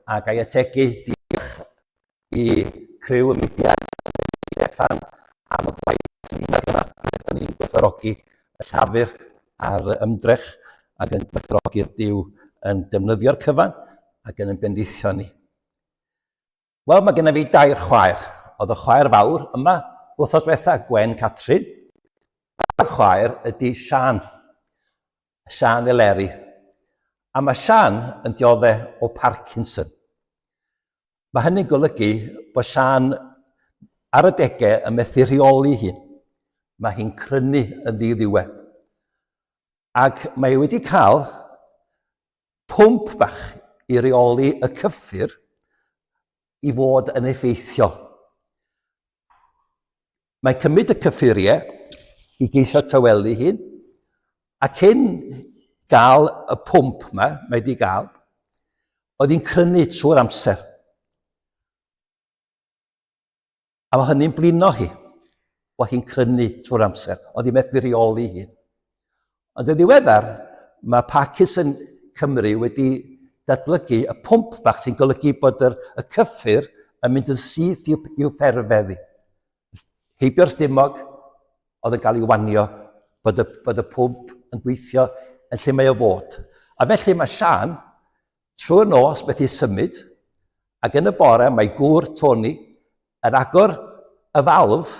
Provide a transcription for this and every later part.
A ga i ategu diolch i criw y mudiad Steffan am y gwaith yn un o'r Da ni'n gwerthfawrogi y llafur a'r ymdrech ac yn gwerthfawrogi'r Duw yn defnyddio'r cyfan ac yn bendithio ni. Wel, mae gennym fi dair chwaer. Oedd y chwaer fawr yma wythnos diwetha, Gwen Catrin. A'r chwaer ydy Sian, Sian Eleri. A mae Sian yn diodde o Parkinson. Mae hynny'n golygu bod Sian ar y degau yn methu rheoli hun. Mae hi'n crynu yn ddi-ddiwedd. Ac mae wedi cael pwmp bach i reoli y cyffur i fod yn effeithiol. Mae'n cymryd y cyffuriau i geisio tawelu hun, a cyn gael y pwmp yma, mae wedi gael, oedd hi'n crynu trwy'r amser. A mae hynny'n blino hi, bod hi'n crynu trwy'r amser, oedd hi'n methu rheoli hi. Ond yn ddiweddar, mae Parkinson Cymru wedi datblygu y pwmp bach sy'n golygu bod yr, y cyffur yn mynd yn syth i'w, i'w fferfedd i. Heibio'r stumog, oedd yn cael ei wanio bod y, bod y pwmp yn gweithio yn lle mae o fod. A felly mae Sian, trwy'r nos, methu symud, ac yn y bore mae gŵr Tony yn agor y falf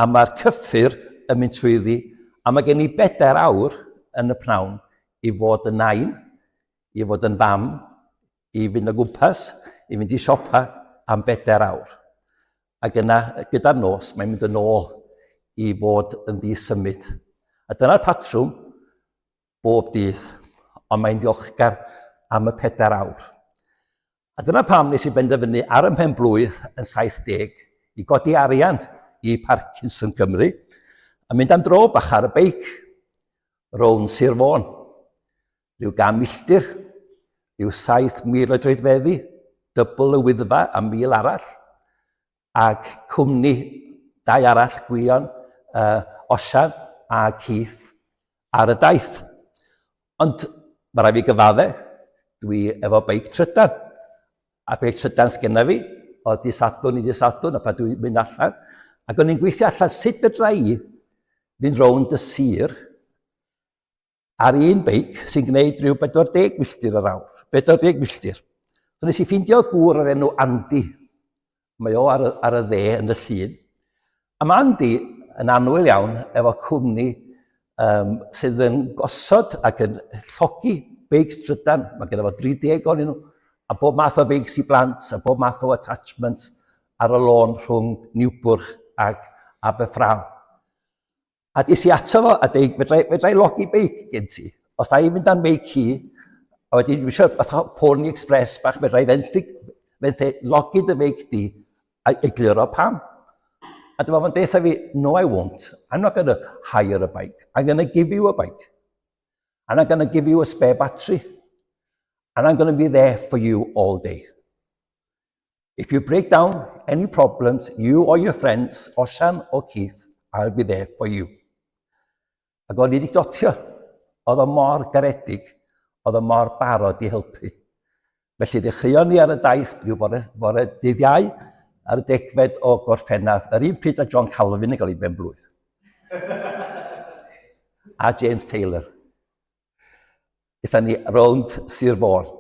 a mae'r cyffur yn mynd trwyddi, a mae gen i bedair awr yn y pnawn i fod yn nain, i fod yn fam, i fynd o gwmpas, i fynd i siopa am bedair awr. Ac yna, gyda'r nos, mae'n mynd yn ôl i fod yn ddi-symud. A dyna'r patrwm bob dydd, ond mae'n ddiolchgar am y pedair awr. A dyna pam nes i benderfynu ar 'y mhen-blwydd yn 70 i godi arian i Parkinson Cymru a mynd am dro bach ar y beic rownd Sir Fôn. Rhyw gan milltir, rhyw 7,000 o droedfeddi, dybl y Wyddfa a 1,000 arall, ac cwmni dau arall, Gwion, uh, Osian a Keith ar y daith. Ond mae rhaid fi gyfadde, dwi efo beic trydan. A beic trydan sgenna fi, o di Sadwrn i di Sadwrn, a pa dwi'n mynd allan. Ac o'n i'n gweithio allan sut fedra i fynd rownd y sir ar un beic sy'n gwneud rhyw 40 milltir yr awr. 40 milltir. So nes i ffeindio gŵr o'r enw Andy. Mae o ar y, ar y dde yn y llun. A mae Andy yn annwyl iawn efo cwmni um, sydd yn gosod ac yn llogi beics trydan. Mae gen fo 30 ohonyn nhw. A bob math o feics i blant, a bob math o attachment ar y lôn rhwng Niwbwrch ac Aberffraw. A des i ato fo a deud, fedra, fedra i logi beic gen ti? Os da i'n mynd am beic hi, a wedyn dwi eisiau fatha Pony Express bach, fedra i fenthyg, fenthyg, logi dy feic di, a egluro pam. A dyma fo'n deutha fi, no I won't. I'm not going to hire a bike. I'm going to give you a bike. And I'm going to give you a spare battery. And I'm going to be there for you all day. If you break down any problems, you or your friends, Osian or Keith, I'll be there for you. Ac o'n i wedi dotio. Oedd o mor garedig, oedd o mor barod i helpu. Felly ddechreuon ni ar y daith rhyw bore, bore dydd Iau ar y degfed o Gorffennaf, yr un pryd â John Calvin yn cael ei ben blwydd. A James Taylor. Aethon ni rownd Sir Fôn.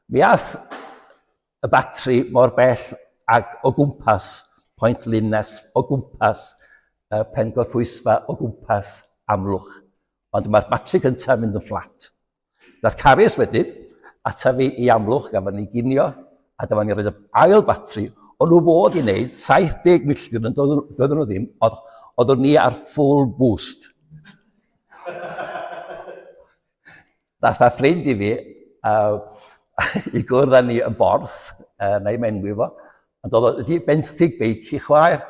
Mi ath y batri mor bell ag o gwmpas Point Lynas, o gwmpas uh, Pen Gorffwysfa, o gwmpas Amlwch. Ond mae'r batri cyntaf yn mynd yn fflat. Nath Carys wedyn ata fi i Amlwch, gafon ni ginio, a dyma ni roed y ail batri. O'n nhw fod i wneud 70 milltir, ond doedden nhw ddim, oedd, oeddwn ni ar full boost. Dath a ffrind i fi uh, i gwrdd â ni yn Borth, uh, na i menwi fo, ond oedd o wedi benthyg beic i chwaer,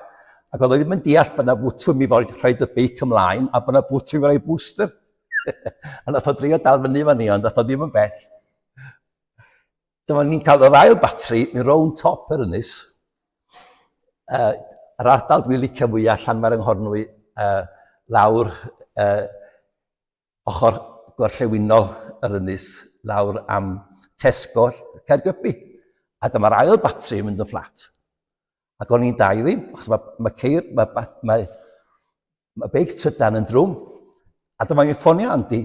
ac oedd o ddim yn deall bod yna fwtwm i fod rhoi y beic ymlaen, a bod yna bwtwm i roi booster. a nath o drio dal fyny efo ni, ond nath o ddim yn bell. Dyma ni'n cael yr ail batri, mi rownd top yr ynys. Uh, yr ardal dwi'n licio fwyaf, Llanfair yng Nghornwy, uh, lawr uh, ochr gorllewinol yr ynys, lawr am Tesco, Caergybi. A dyma'r ail batri yn mynd yn fflat. Ac o'n i'n dau ddim, achos mae, mae ceir, mae, mae, mae, mae beic trydan yn drwm. A dyma fi'n ffonio Andy,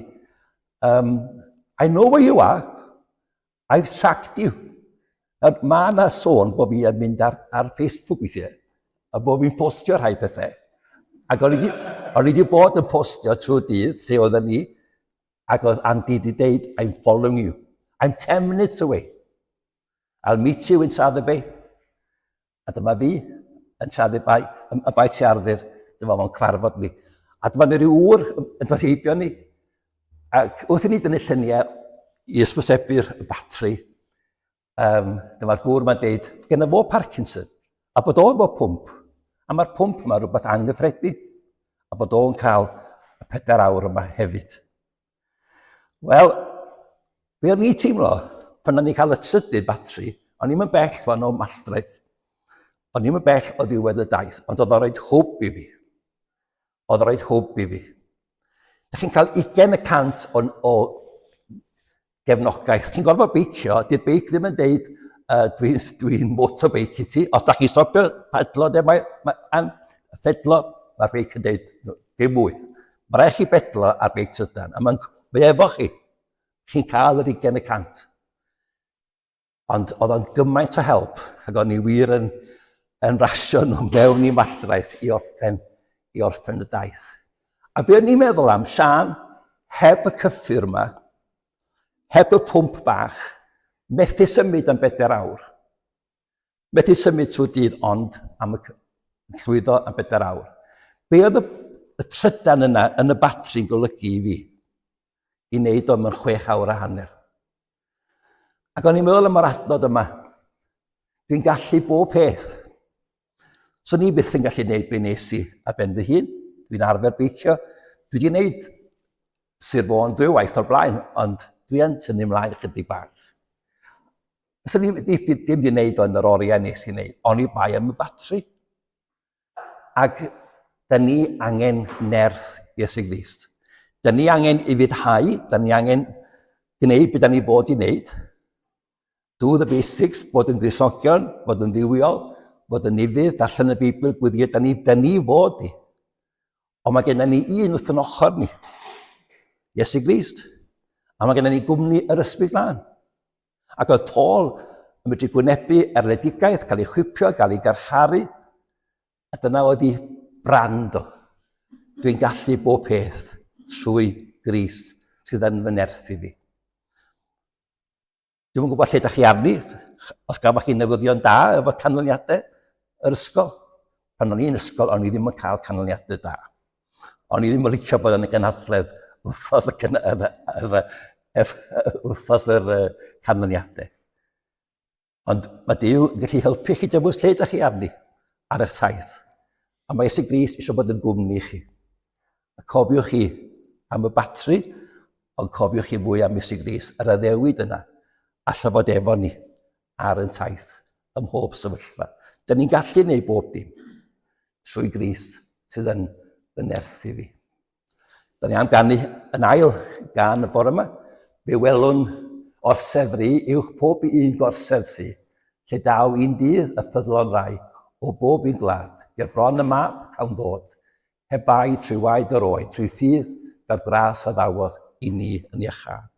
I know where you are, I've tracked you. Nawr, mae yna sôn bod fi yn mynd ar, ar Facebook weithiau, a bod fi'n postio rhai pethau. Ac o'n i wedi bod yn postio trwy'r dydd, lle oedden ni, ac oedd Andy wedi deud, I'm following you. I'm 10 minutes away. I'll meet you in Tradder Bay. A dyma fi yn Tradder Bay, y Bae Trearddur, dyma fo'n cyfarfod ni. A dyma ni rhyw ŵr yn dod heibio ni. Ac wrth i ni dynnu lluniau i ysbysebu'r batri, um, dyma'r gŵr ma'n deud, genna fo Parkinson, a bod o'n fo pwmp, a mae'r pwmp yma rhywbeth anghyffredin, a bod o'n cael y pedair awr yma hefyd. Wel, be o'n i'n teimlo pan o'n i'n cael y trydydd batri, o'n i'm yn bell fan o Malltraeth, o'n i'm yn bell o ddiwedd y daith, ond oedd o'n rhoi hwb i fi. Oedd o'n rhoi hwb i fi. Da chi'n cael 20% o, o gefnogaeth. Chi'n gorfod beicio, di'r beic ddim yn deud uh, dwi'n dwi motorbike i ti. Os da chi'n stopio pedlo, de, mae, mae, an, ffedlo, mae'r beic yn deud no, dim mwy. Mae rhaid chi bedlo ar beic trydan, a mae'n mae efo chi. Chi'n cael yr 20%. Ond oedd o'n gymaint o help, ac o'n i wir yn, yn rasio nhw mewn i Malltraeth i orffen, i orffen y daith. A be o'n i'n meddwl am, Siân, heb y cyffur yma, heb y pwmp bach, methu symud am bedair awr. Methu symud trwy dydd ond am y llwyddo am bedair awr. Be oedd y, y trydan yna yn y batri'n golygu i fi? I wneud o mewn chwech awr a hanner. Ac o'n i'n meddwl am yr adnod yma. Dwi'n gallu bob peth. So ni byth yn gallu gwneud be nes i ar ben fy hun. Dwi'n arfer beicio. Dwi wedi gwneud Sir Fôn dwywaith o'r blaen, ond dwi yn tynnu ymlaen chydig bach. Fyswn ni ddim wedi gwneud o yn yr oriau nes i wneud, oni bai am y batri. Ac da ni angen nerth Iesu Grist. Da ni angen i fudhau, da ni angen gwneud beth da ni fod i wneud. Do the basics, bod yn Gristnogion, bod yn dduwiol, bod yn ufudd, darllen y Beibl, gwyddio, da ni, da ni fod i. Ond mae gennym ni un wrth yn ochr ni, Iesu Grist. A mae gennym ni gwmni yr Ysbryd Glân. Ac oedd Paul yn medru gwynebu erledigaeth, cael ei chwipio, cael ei garcharu, a dyna oedd ei brand o. Dwi'n gallu bob peth trwy Grist sydd yn fy nerthu fi. Dwi'm yn gwybod lle da chi arni, os gafoch chi newyddion da efo canlyniadau yr ysgol. Pan o'n i'n ysgol, o'n i ddim yn cael canlyniadau da. O'n i ddim yn licio bod yn y gynhadledd wythnos y, yr, yr, yr, wythnos yr canlyniadau. Ond mae Duw yn gallu helpu chi dewis lle ydych chi arni ar eich taith. A mae Iesu Grist eisiau bod yn gwmni i chi. A cofiwch chi am y batri, ond cofiwch chi fwy am Iesu Grist, yr addewid yna, alla fod efo ni ar yn taith ym mhob sefyllfa. Dyn ni'n gallu gwneud bob dim trwy Grist sydd yn fy nerthu fi. Da ni am ganu yn ail gan y bore yma. Fe welwn orsedd fri uwch pob un gorsedd sy, lle daw un dydd y ffyddlon rai o bob un gwlad, ger bron y mab cawn ddod, heb bai trwy waed yr oen, trwy ffydd da'r gras a ddawodd i ni yn iachâd.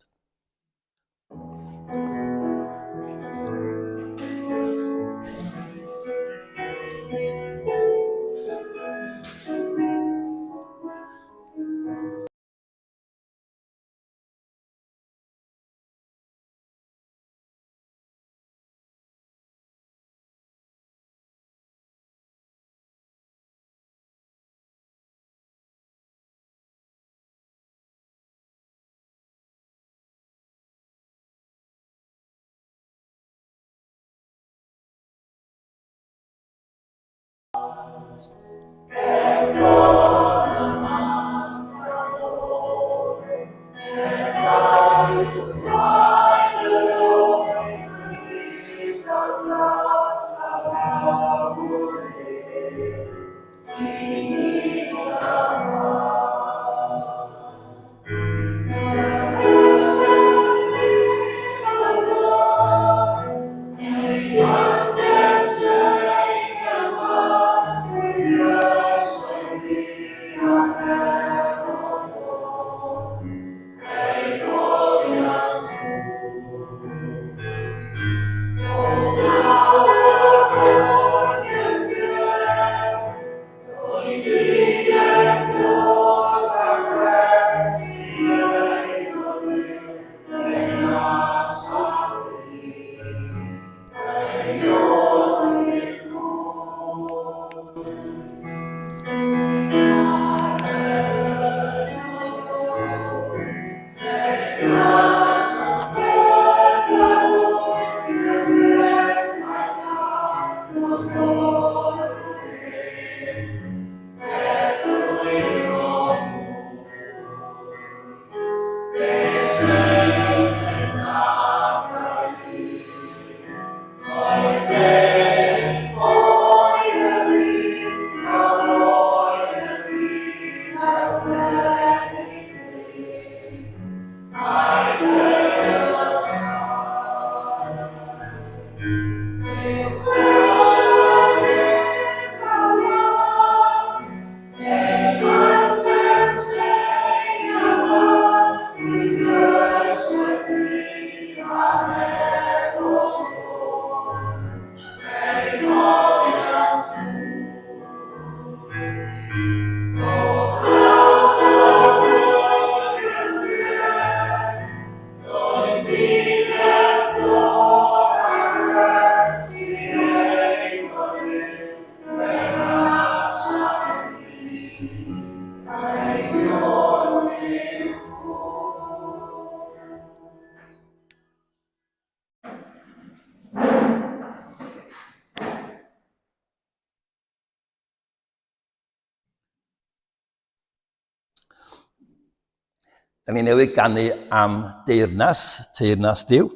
Da ni newydd ganu am deyrnas, teyrnas Duw.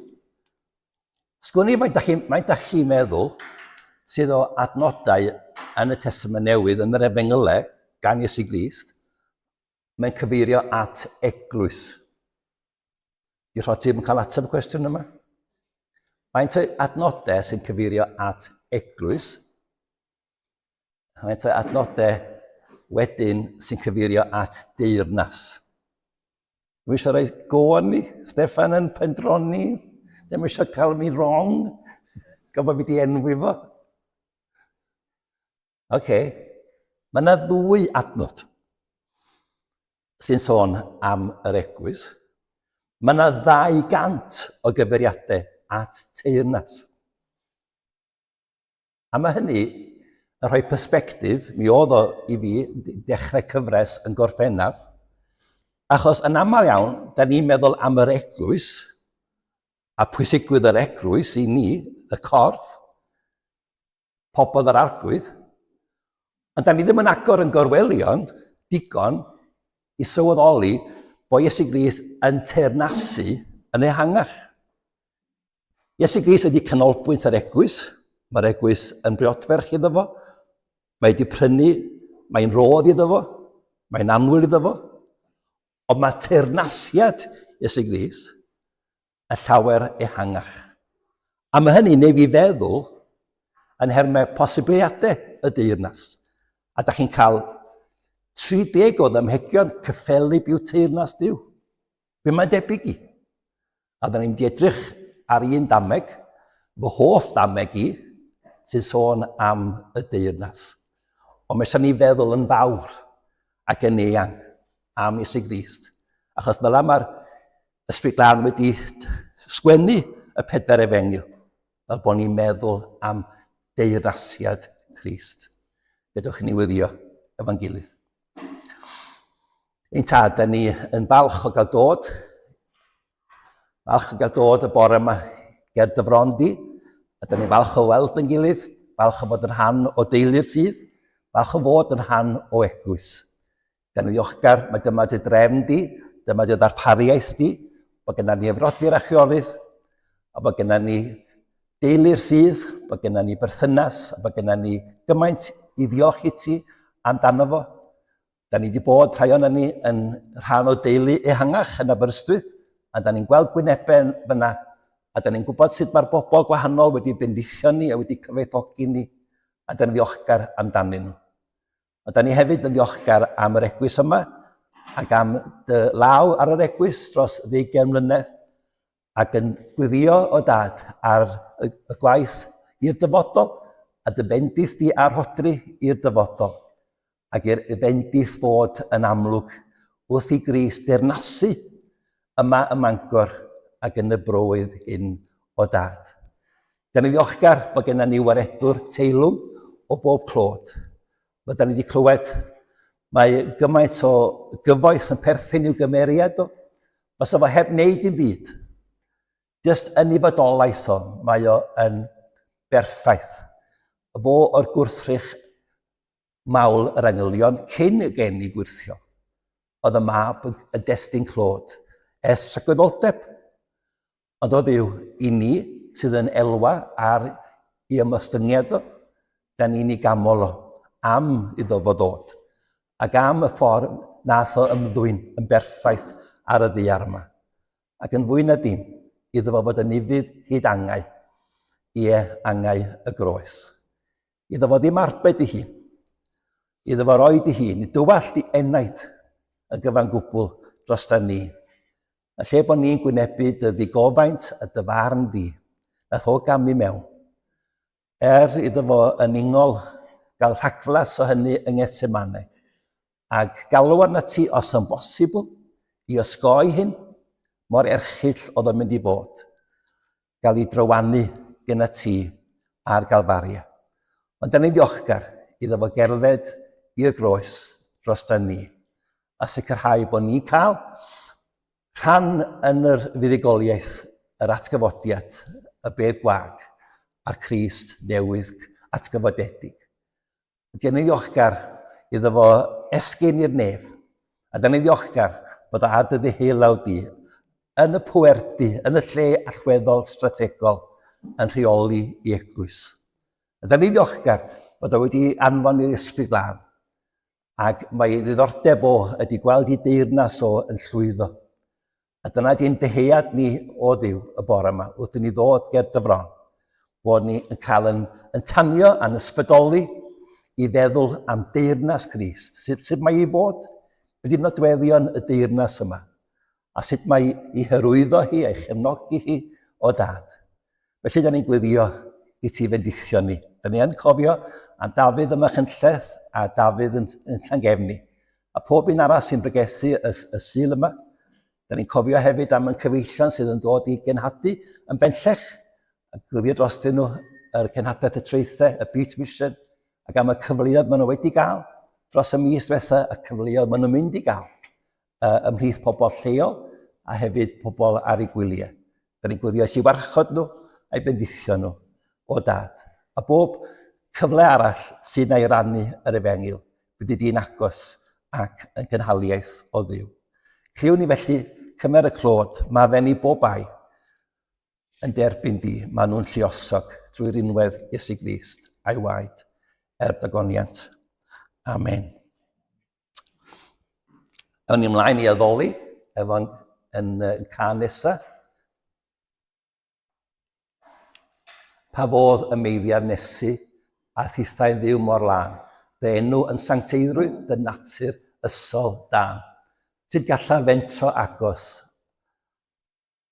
Sgwn i faint da chi'n da chi meddwl sydd o adnodau yn y Testament Newydd, yn yr Efengylau, gan Iesu Grist, mae'n cyfeirio at eglwys. Di Rhodri yn cael ateb y cwestiwn yma? Faint o adnodau sy'n cyfeirio at eglwys? Faint o adnodau wedyn sy'n cyfeirio at deyrnas? Dwi eisiau rhoi go arni, Steffan yn pendroni, ddim eisiau cael mi wrong, gan bod fi wedi enwi fo. Oce, okay. Mae yna ddwy adnod sy'n sôn am yr eglwys. Mae yna 200 o gyfeiriadau at teyrnas. A mae hynny yn rhoi persbectif, mi oedd o i fi dechrau cyfres yn Gorffennaf, achos yn aml iawn, da ni'n meddwl am yr eglwys, a pwysigrwydd yr eglwys i ni, y corff, pobl yr arglwydd, ond da ni ddim yn agor yn gorwelion digon i sylweddoli bod Iesu Grist yn teyrnasu yn ehangach. Iesu Grist ydy canolbwynt yr eglwys. Mae'r eglwys yn briodferch iddo fo. Mae wedi prynu, mae'n rodd iddo fo, mae'n anwyl iddo fo. Ond mae teyrnasiad Iesu Grist yn llawer ehangach. A mae hynny'n neu fi feddwl yn nhermau posibiliadau y deyrnas. A da chi'n cael 30 o ddymhegion cyffelyb i'w teyrnas Duw. Be mae'n debyg i? A da ni'n mynd i edrych ar un dameg, fy hoff dameg i, sy'n sôn am y deyrnas. Ond mae eisiau ni feddwl yn fawr ac yn eang am Iesu Grist. Achos fel mae'r Ysbryd Glân wedi sgwennu y pedair efengyl, fel bod ni'n meddwl am deyrnasiad Crist. Gadewch i ni wyddio efo'n gilydd. Ein tad, da ni yn falch o gael dod, falch o gael dod y bore yma ger dy fron di, a da ni falch o weld yn gilydd, falch o fod yn rhan o deulu'r ffydd, falch o fod yn rhan o eglwys. Da ni ddiolchgar, mae dyma dy drefn di, dyma dy ddarpariaeth di, bod genna ni efrodyr a chwiorydd, a bod genna ni deulu'r ffydd, bod genna ni berthynas, a bod genna ni gymaint i ddiolch i ti amdano fo. Da ni wedi bod, rhai o'n ni, yn rhan o deulu ehangach yn Aberystwyth, a da ni'n gweld gwynebau fyna, a da ni'n gwybod sut mae'r bobl gwahanol wedi bendithio ni a wedi cyfoethogi ni, a da ni'n ddiolchgar amdanyn nhw. A da ni hefyd yn ddiolchgar am yr eglwys yma, ac am dy law ar yr eglwys dros ddeugain mlynedd, ac yn gweddio o dad ar y, y gwaith i'r dyfodol, a dy bendith di ar Rhodri i'r dyfodol, ac i'r bendith fod yn amlwg wrth i Grist deyrnasu yma ym Mangor ac yn y broydd hyn o dad. Da ni ddiolchgar bod gennym ni waredwr teilwng o bob clod. Fel da ni wedi clywed, mae gymaint o gyfoeth yn perthyn i'w gymeriad o. Fysa fo heb wneud dim byd. Just yn ei fodolaeth o, mae o yn berffaith. Fo o'r gwrthrych mawl yr angylion cyn y geni gwirthiol. Oedd y mab yn destun clod ers tragwyddoldeb. Ond o Dduw, i ni sydd yn elwa ar i ymostyngiad o, da ni'n ei gamol o am iddo fo ddod, ac am y ffordd nath o ymddwyn yn berffaith ar y ddaear yma. Ac yn fwy na dim, iddo fo fod yn ufudd hyd angau, ie, angau y groes. Iddo fo ddim arbed ei hun, iddo fo roed ei hun, i dywallt i enaid y gyfan gwbl dros ni. Yn lle bod ni'n gwynebu dy ddigofaint a dy farn di, nath o gamu mewn. Er iddo fo yn ingol gael rhagflas o hynny yng Ngethsemane, ac galw arna ti os yn bosibl i osgoi hyn, mor erchyll oedd o'n mynd i fod, gael ei drywanu gyda ti ar Galfaria. Ond da ni'n ddiolchgar iddo fo gerdded i'r groes dros da ni, a sicrhau bod ni'n cael rhan yn yr fuddugoliaeth, yr atgyfodiad, y bedd gwag, a'r Crist newydd atgyfodedig. Dyn ni'n ddiolchgar iddo fo esgyn i'r nef, a dyn ni'n ddiolchgar bod o ar dy ddeheulaw di, yn y pwerdy, yn y lle allweddol strategol, yn rheoli i eglwys. A da ni'n ddiolchgar bod o wedi anfon i'r ysbryd glân, ac mae ei ddiddordeb o ydy gweld i deyrnas o yn llwyddo. A dyna di'n dyhead ni o Dduw y bore yma, wrth i ni ddod ger dy fron, bod ni yn cael yn, yn tanio a'n ysbrydoli i feddwl am deyrnas Crist. Sut, sut mae ei fod? Be di'r nodweddion y deyrnas yma? A sut mae ei hyrwyddo hi a'i chefnogi hi o dad? Felly, da ni'n gweddio i ti fendithio ni. Da ni yn cofio am Dafydd yma Chynlleth a Dafydd yn, yn Llangefni. A pob un arall sy'n bregethu y, y Sul yma. Da ni'n cofio hefyd am yn cyfeillion sydd yn dod i genhadu yn Benllech, a gwylio drostyn nhw yr cenhadaeth y traethau, y Beat Mission, ac am y cyfleoedd maen nhw wedi gael dros y mis diwetha, y cyfleoedd maen nhw'n mynd i gael uh, ymhlith pobl lleol a hefyd pobl ar eu gwyliau. Da ni'n gwylio i warchod nhw a'i bendithio nhw o dad. A bob cyfle arall sydd na i rannu yr efengyl, byddi di'n agos ac yn gynhaliaeth o Dduw. Clywn ni felly, cymer y clod, mae fe'n i bob bai yn derbyn di, maen nhw'n lluosog drwy rinwedd Iesu Grist a'i waed er dagoniant. Amen. Awn ni ymlaen i addoli efo'n yn, yn can nesaf. Pa fodd y meiddiaf nesu a thithau'n ddiw mor lân, dy enw yn sancteiddrwydd, dy natur ysol dan. Sut gallaf fentro agos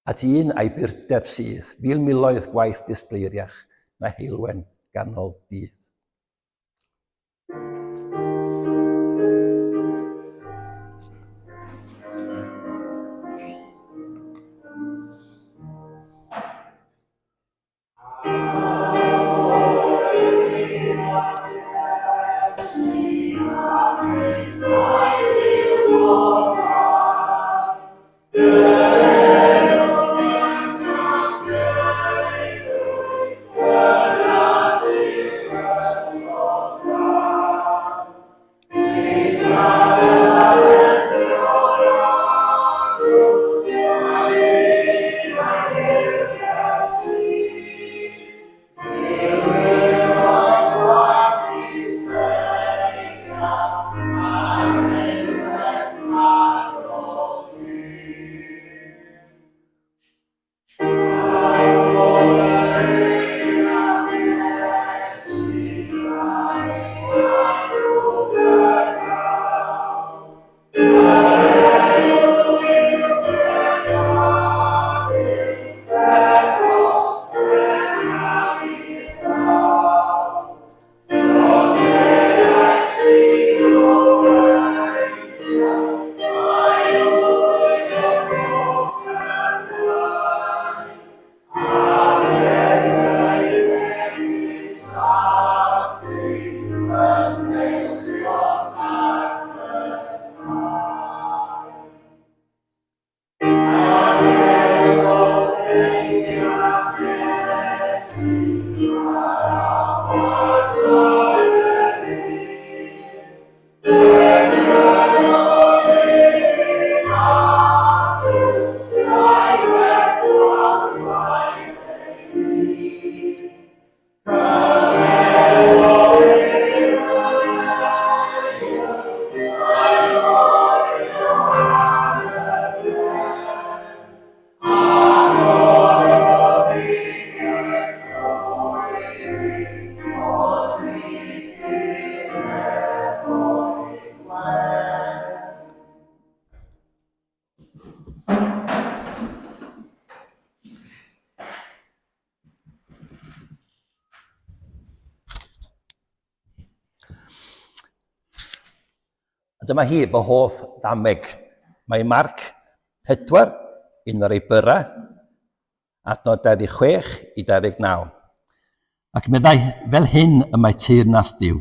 at un a'i burdeb sydd, fil miloedd gwaith disgleiriach na heulwen ganol dydd. A dyma hi, fy hoff ddameg. Mae Marc 4, un o'r ei byrra, adnod 26 i 29. Ac meddai, fel hyn y mae teyrnas Duw.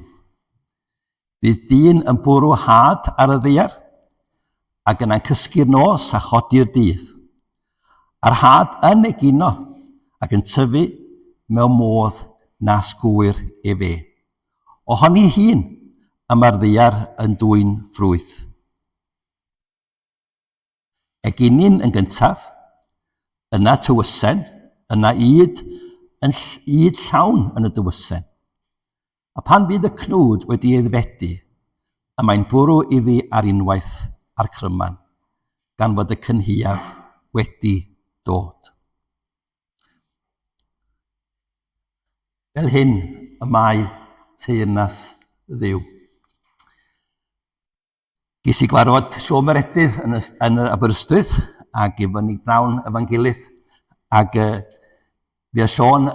Bydd dyn yn bwrw had ar y ddaear, ac yna'n cysgu'r nos a chodi'r dydd. A'r had yn egino ac yn tyfu mewn modd nas gŵyr ef e. Ohoni hun y mae'r ddaear yn dwyn ffrwyth. Eginyn yn gyntaf, yna tywysen, yna ŷd, yn ŷd llawn yn y dywysen. A phan fydd y cnwd wedi ei ddifedu, y mae'n bwrw iddi ar unwaith a'r cryman, gan fod y cynhaeaf wedi dod. Fel hyn y mae teyrnas Dduw. Ges i gwarfod Siôn Meredydd yn, y, yn Aberystwyth ac efo ni Brown efo'n gilydd ac uh, fuodd Siôn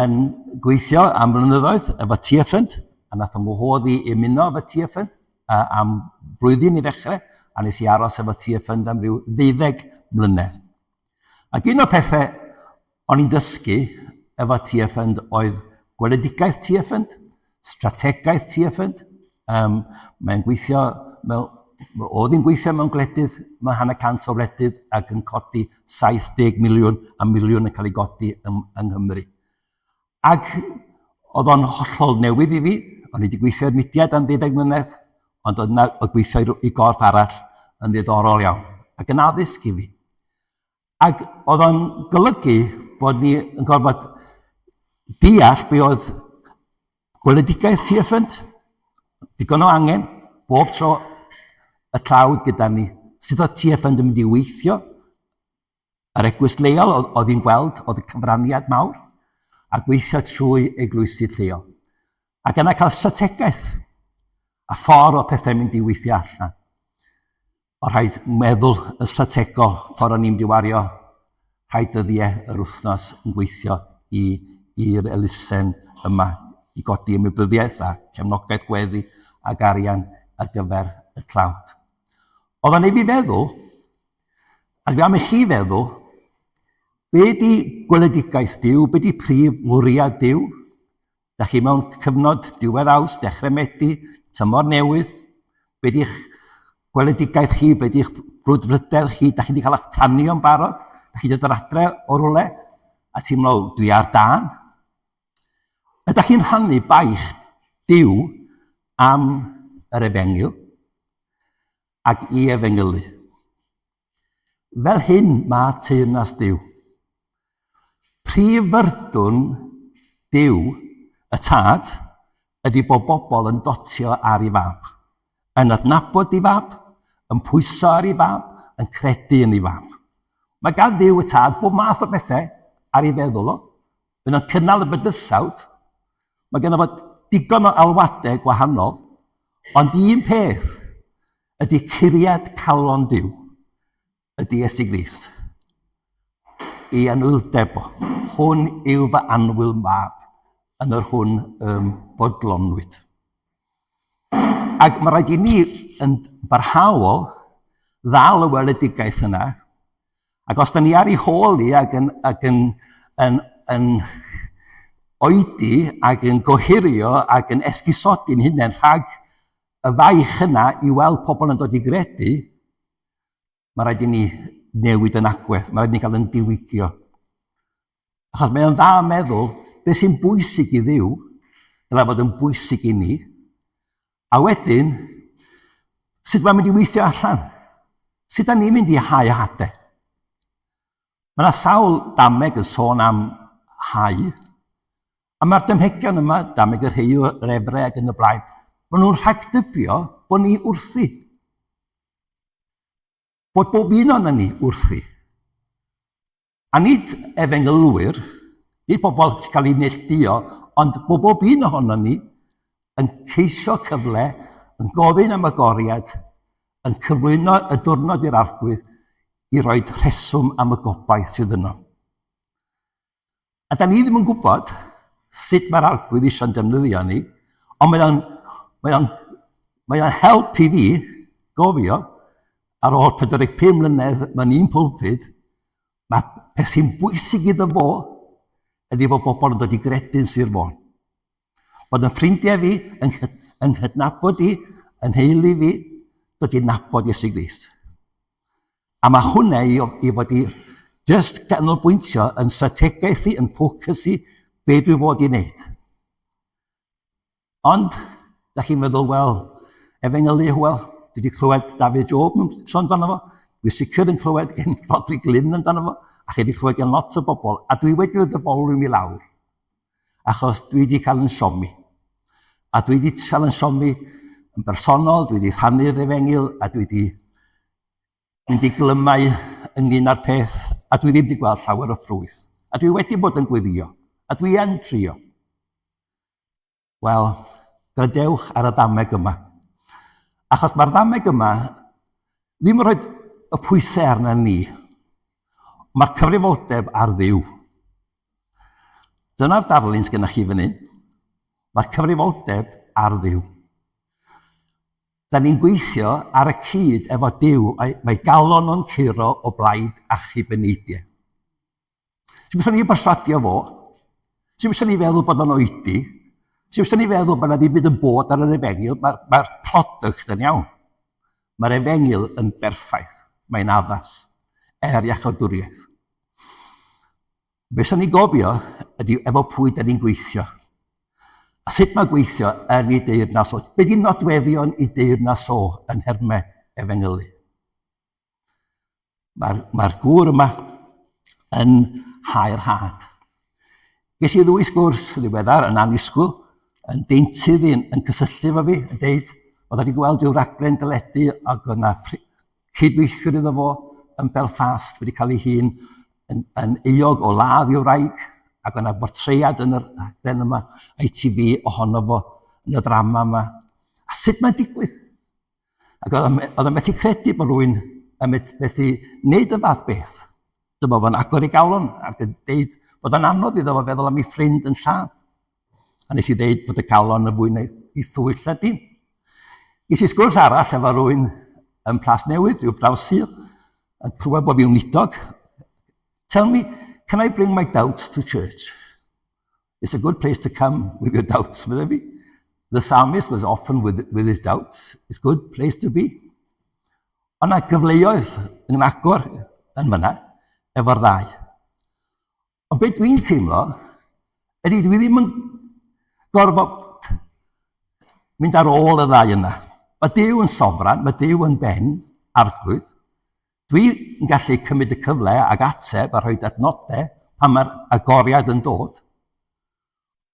yn gweithio am flynyddoedd efo Tearfund a nath o'n ngwahodd i ymuno efo Tearfund uh, am flwyddyn i ddechrau a nes i aros efo Tearfund am ryw ddeuddeg mlynedd. Ac un o'r pethau o'n i'n dysgu efo Tearfund oedd gweledigaeth Tearfund, strategaeth Tearfund. Um, mae'n gweithio mewn, oedd hi'n gweithio mewn gwledydd, mae hanner cant o wledydd ac yn codi 70 miliwn a miliwn yn cael ei godi yng, yng Nghymru. Ac oedd o'n hollol newydd i fi, o'n i wedi gweithio i'r mudiad am ddeuddeg mlynedd, ond oedd yna oedd gweithio i gorff arall yn ddiddorol iawn, ac yn addysg i fi. Ac oedd o'n golygu bod ni yn gorfod deall be oedd gweledigaeth Tearfund, digon o angen, bob tro y tlawd gyda ni. Sut oedd Tearfund yn mynd i weithio? Yr eglwys leol oedd, oedd hi'n gweld, oedd y cyfraniad mawr, a gweithio trwy eglwysi lleol. Ac yna cael strategaeth a ffordd o pethau'n mynd i weithio allan. O rhaid meddwl yn strategol, ffordd o'n i'n mynd i wario rhai dyddiau yr wythnos yn gweithio i, i'r elusen yma i godi ymwybyddiaeth a cefnogaeth gweddi ac arian ar gyfer y tlawd. Oedd o'n ei fi feddwl, a dwi am i chi feddwl, be di gweledigaeth Duw, be di prif fwriad Duw? Da chi mewn cyfnod diwedd Awst, dechrau Medi, tymor newydd. Be di'ch gweledigaeth chi, be di'ch brwdfrydedd chi, da chi wedi cael eich tanio'n barod, da chi wedi dod adre o rwle a teimlo, dwi ar dân. Ydych chi'n rhannu baich Duw am yr efengyl ac i efengylu? Fel hyn mae teyrnas Duw. Prif fyrdwn Duw, y Tad, ydy bod bobl yn dotio ar ei fab, yn adnabod ei fab, yn pwyso ar ei fab, yn credu yn ei fab. Mae gan Dduw y Tad bob math o bethau ar ei feddwl o. Bydd o'n cynnal y bydysawd. Mae genno fo digon o alwadau gwahanol, ond un peth ydy curiad calon Duw, ydy Iesu Grist. I anwyldeb o. Hwn yw fy anwyl mab, yn yr hwn ym bodlonwyd. Ac mae rhaid i ni yn barhaol ddal y weledigaeth yna, ac os da ni ar ei hôl i ac yn, ac yn, yn, yn oedi ac yn gohirio ac yn esgusodi'n hunain rhag y faich yna i weld pobl yn dod i gredu, mae rhaid i ni newid yn agwedd, mae rhaid i ni gael yn diwygio. Achos mae o'n dda meddwl, beth sy'n bwysig i Dduw, dylai fod yn bwysig i ni, a wedyn, sut mae'n mynd i weithio allan? Sut da ni'n mynd i hau hadau? Mae yna sawl dameg yn sôn am hau, a mae'r damhegion yma, dameg y rheiw, yr efre ac yn y blaen, maen nhw'n rhagdybio bod ni wrthi. Bod bob un o'n ni wrthi. A nid efengylwyr, nid pobl sy'n cael eu neilltuo, ond bod bob un ohonon ni yn ceisio cyfle, yn gofyn am agoriad, yn cyflwyno y diwrnod i'r Arglwydd i roi rheswm am y gobaith sydd yno. A da ni ddim yn gwybod sut mae'r Arglwydd eisiau'n defnyddio ni, ond mae o'n, mae o'n, mae o'n help i fi gofio ar ôl 45 mlynedd mewn un pulpud, mae peth sy'n bwysig iddo fo ydy bod bobl yn dod i gredu'n Sir Fôn. Bod yn ffrindiau fi, yn, yn nghydnabod i, yn nheulu fi, dod i nabod Iesu Grist. A mae hwnna i, i fod i just ganolbwyntio yn strategaeth i, yn ffocws i, be dwi fod i wneud. Ond, da chi'n meddwl, wel, efengylu, wel, dwi wedi clywed David Job yn sôn amdano fo, Dwi sicr yn clywed gen Rhodri Glyn amdano fo, a chi wedi clywed gen lot o bobl, a dwi wedi dod y bolwm i lawr, achos dwi wedi cael yn siomi. A dwi wedi cael yn siomi yn bersonol, dwi wedi rhannu'r efengyl, a dwi wedi mynd i glymau ynglyn â'r peth, a dwi ddim wedi gweld llawer o ffrwyth. A dwi wedi bod yn gweddio, a dwi yn trio. Wel, gradewch ar y ddameg yma. Achos mae'r ddameg yma ddim yn rhoi y pwysau arna ni. Mae'r cyfrifoldeb ar Dduw. Dyna'r darlun sydd gennych chi fan hyn. Mae'r cyfrifoldeb ar Dduw. Da ni'n gweithio ar y cyd efo Duw, mae galon o'n curo o blaid achub y neidiau. Sy'n byswn ni berswadio fo? Sy'n byswn ni feddwl bod o'n oedi? Sy'n byswn ni feddwl bod yna ddim byd yn bod ar yr efengyl? Mae'r mae product yn iawn. Mae'r efengyl yn berffaith. Mae'n addas er iachawdwriaeth. Be sy'n ni gofio ydy efo pwy da ni'n gweithio. A sut mae gweithio yn ei deyrnas o. Be di nodweddion i deyrnas o yn nhermau efengylu? Mae'r mae gŵr yma yn haer had. Ges i ddwy sgwrs ddiweddar yn annisgwyl, yn deintydd un yn cysylltu efo fi, yn deud, oedd wedi gweld rhyw raglen deledu ac oedd yna cydweithiwr iddo fo yn Belfast wedi cael ei hun yn, yn euog o ladd i'w wraig, ac oedd yna bortread yn yr rhaglen yma, ITV ohono fo yn y ddrama yma. A sut mae'n digwydd? Ac oedd o'n methu credu bod rhywun yn methu wneud y fath beth. Dyma fo'n agor ei galon ac yn deud bod o'n anodd iddo fo feddwl am ei ffrind yn lladd. A nes i ddeud bod y galon yn fwy na'i thwyll na dim. Ges i sgwrs arall efo rhywun yn Plas Newydd, rhyw braw Sul, yn clywed bod fi'n weinidog. Tell me, can I bring my doubts to church? It's a good place to come with your doubts, meddai fi. The psalmist was often with, with his doubts. It's a good place to be. Ond na gyfleoedd yn agor yn fyna efo'r ddau. Ond beth dwi'n teimlo ydy dwi ddim yn gorfod mynd ar ôl y ddau yna. Mae Duw yn sofran, mae Duw yn ben, arglwydd. Dwi yn gallu cymryd y cyfle ag ateb a rhoi adnodau pan mae'r agoriad yn dod.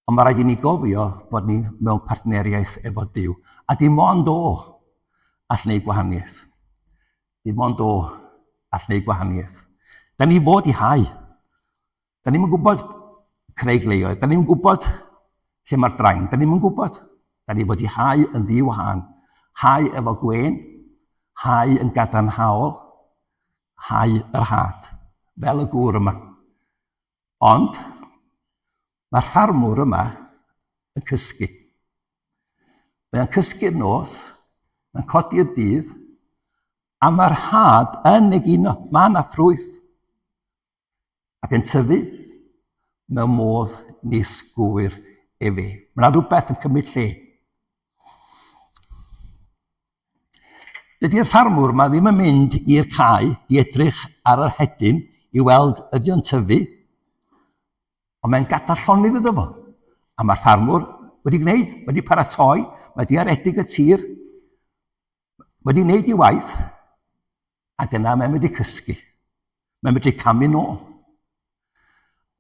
Ond mae rhaid i ni gofio bod ni mewn partneriaeth efo Duw. A dim ond o all wneud gwahaniaeth. Dim ond o all wneud gwahaniaeth. Da ni fod i hau. Da ni'm yn gwybod creu gleioedd, da ni'm yn gwybod lle mae'r drain, da ni'm yn gwybod. Da ni fod i hau yn ddi-wahân, hau efo gwên, hau yn gadarnhaol, hau yr had, fel y gŵr yma. Ond mae'r ffarmwr yma yn cysgu. Mae'n cysgu'r nos, mae'n codi'r dydd, a mae'r had yn egino, mae yna ffrwyth. ac yn tyfu mewn modd nis gŵyr efe. Mae yna rhywbeth yn cymryd lle. Dydy'r ffarmwr ma ddim yn mynd i'r cae i edrych ar yr hedyn i weld ydy o'n tyfu, ond mae'n gadael llonydd iddo fo. A mae'r ffarmwr wedi gwneud, wedi paratoi, mae wedi aredig y tir, wedi wneud ei waith, ac yna mae'n medru cysgu. Mae'n medru camu nôl.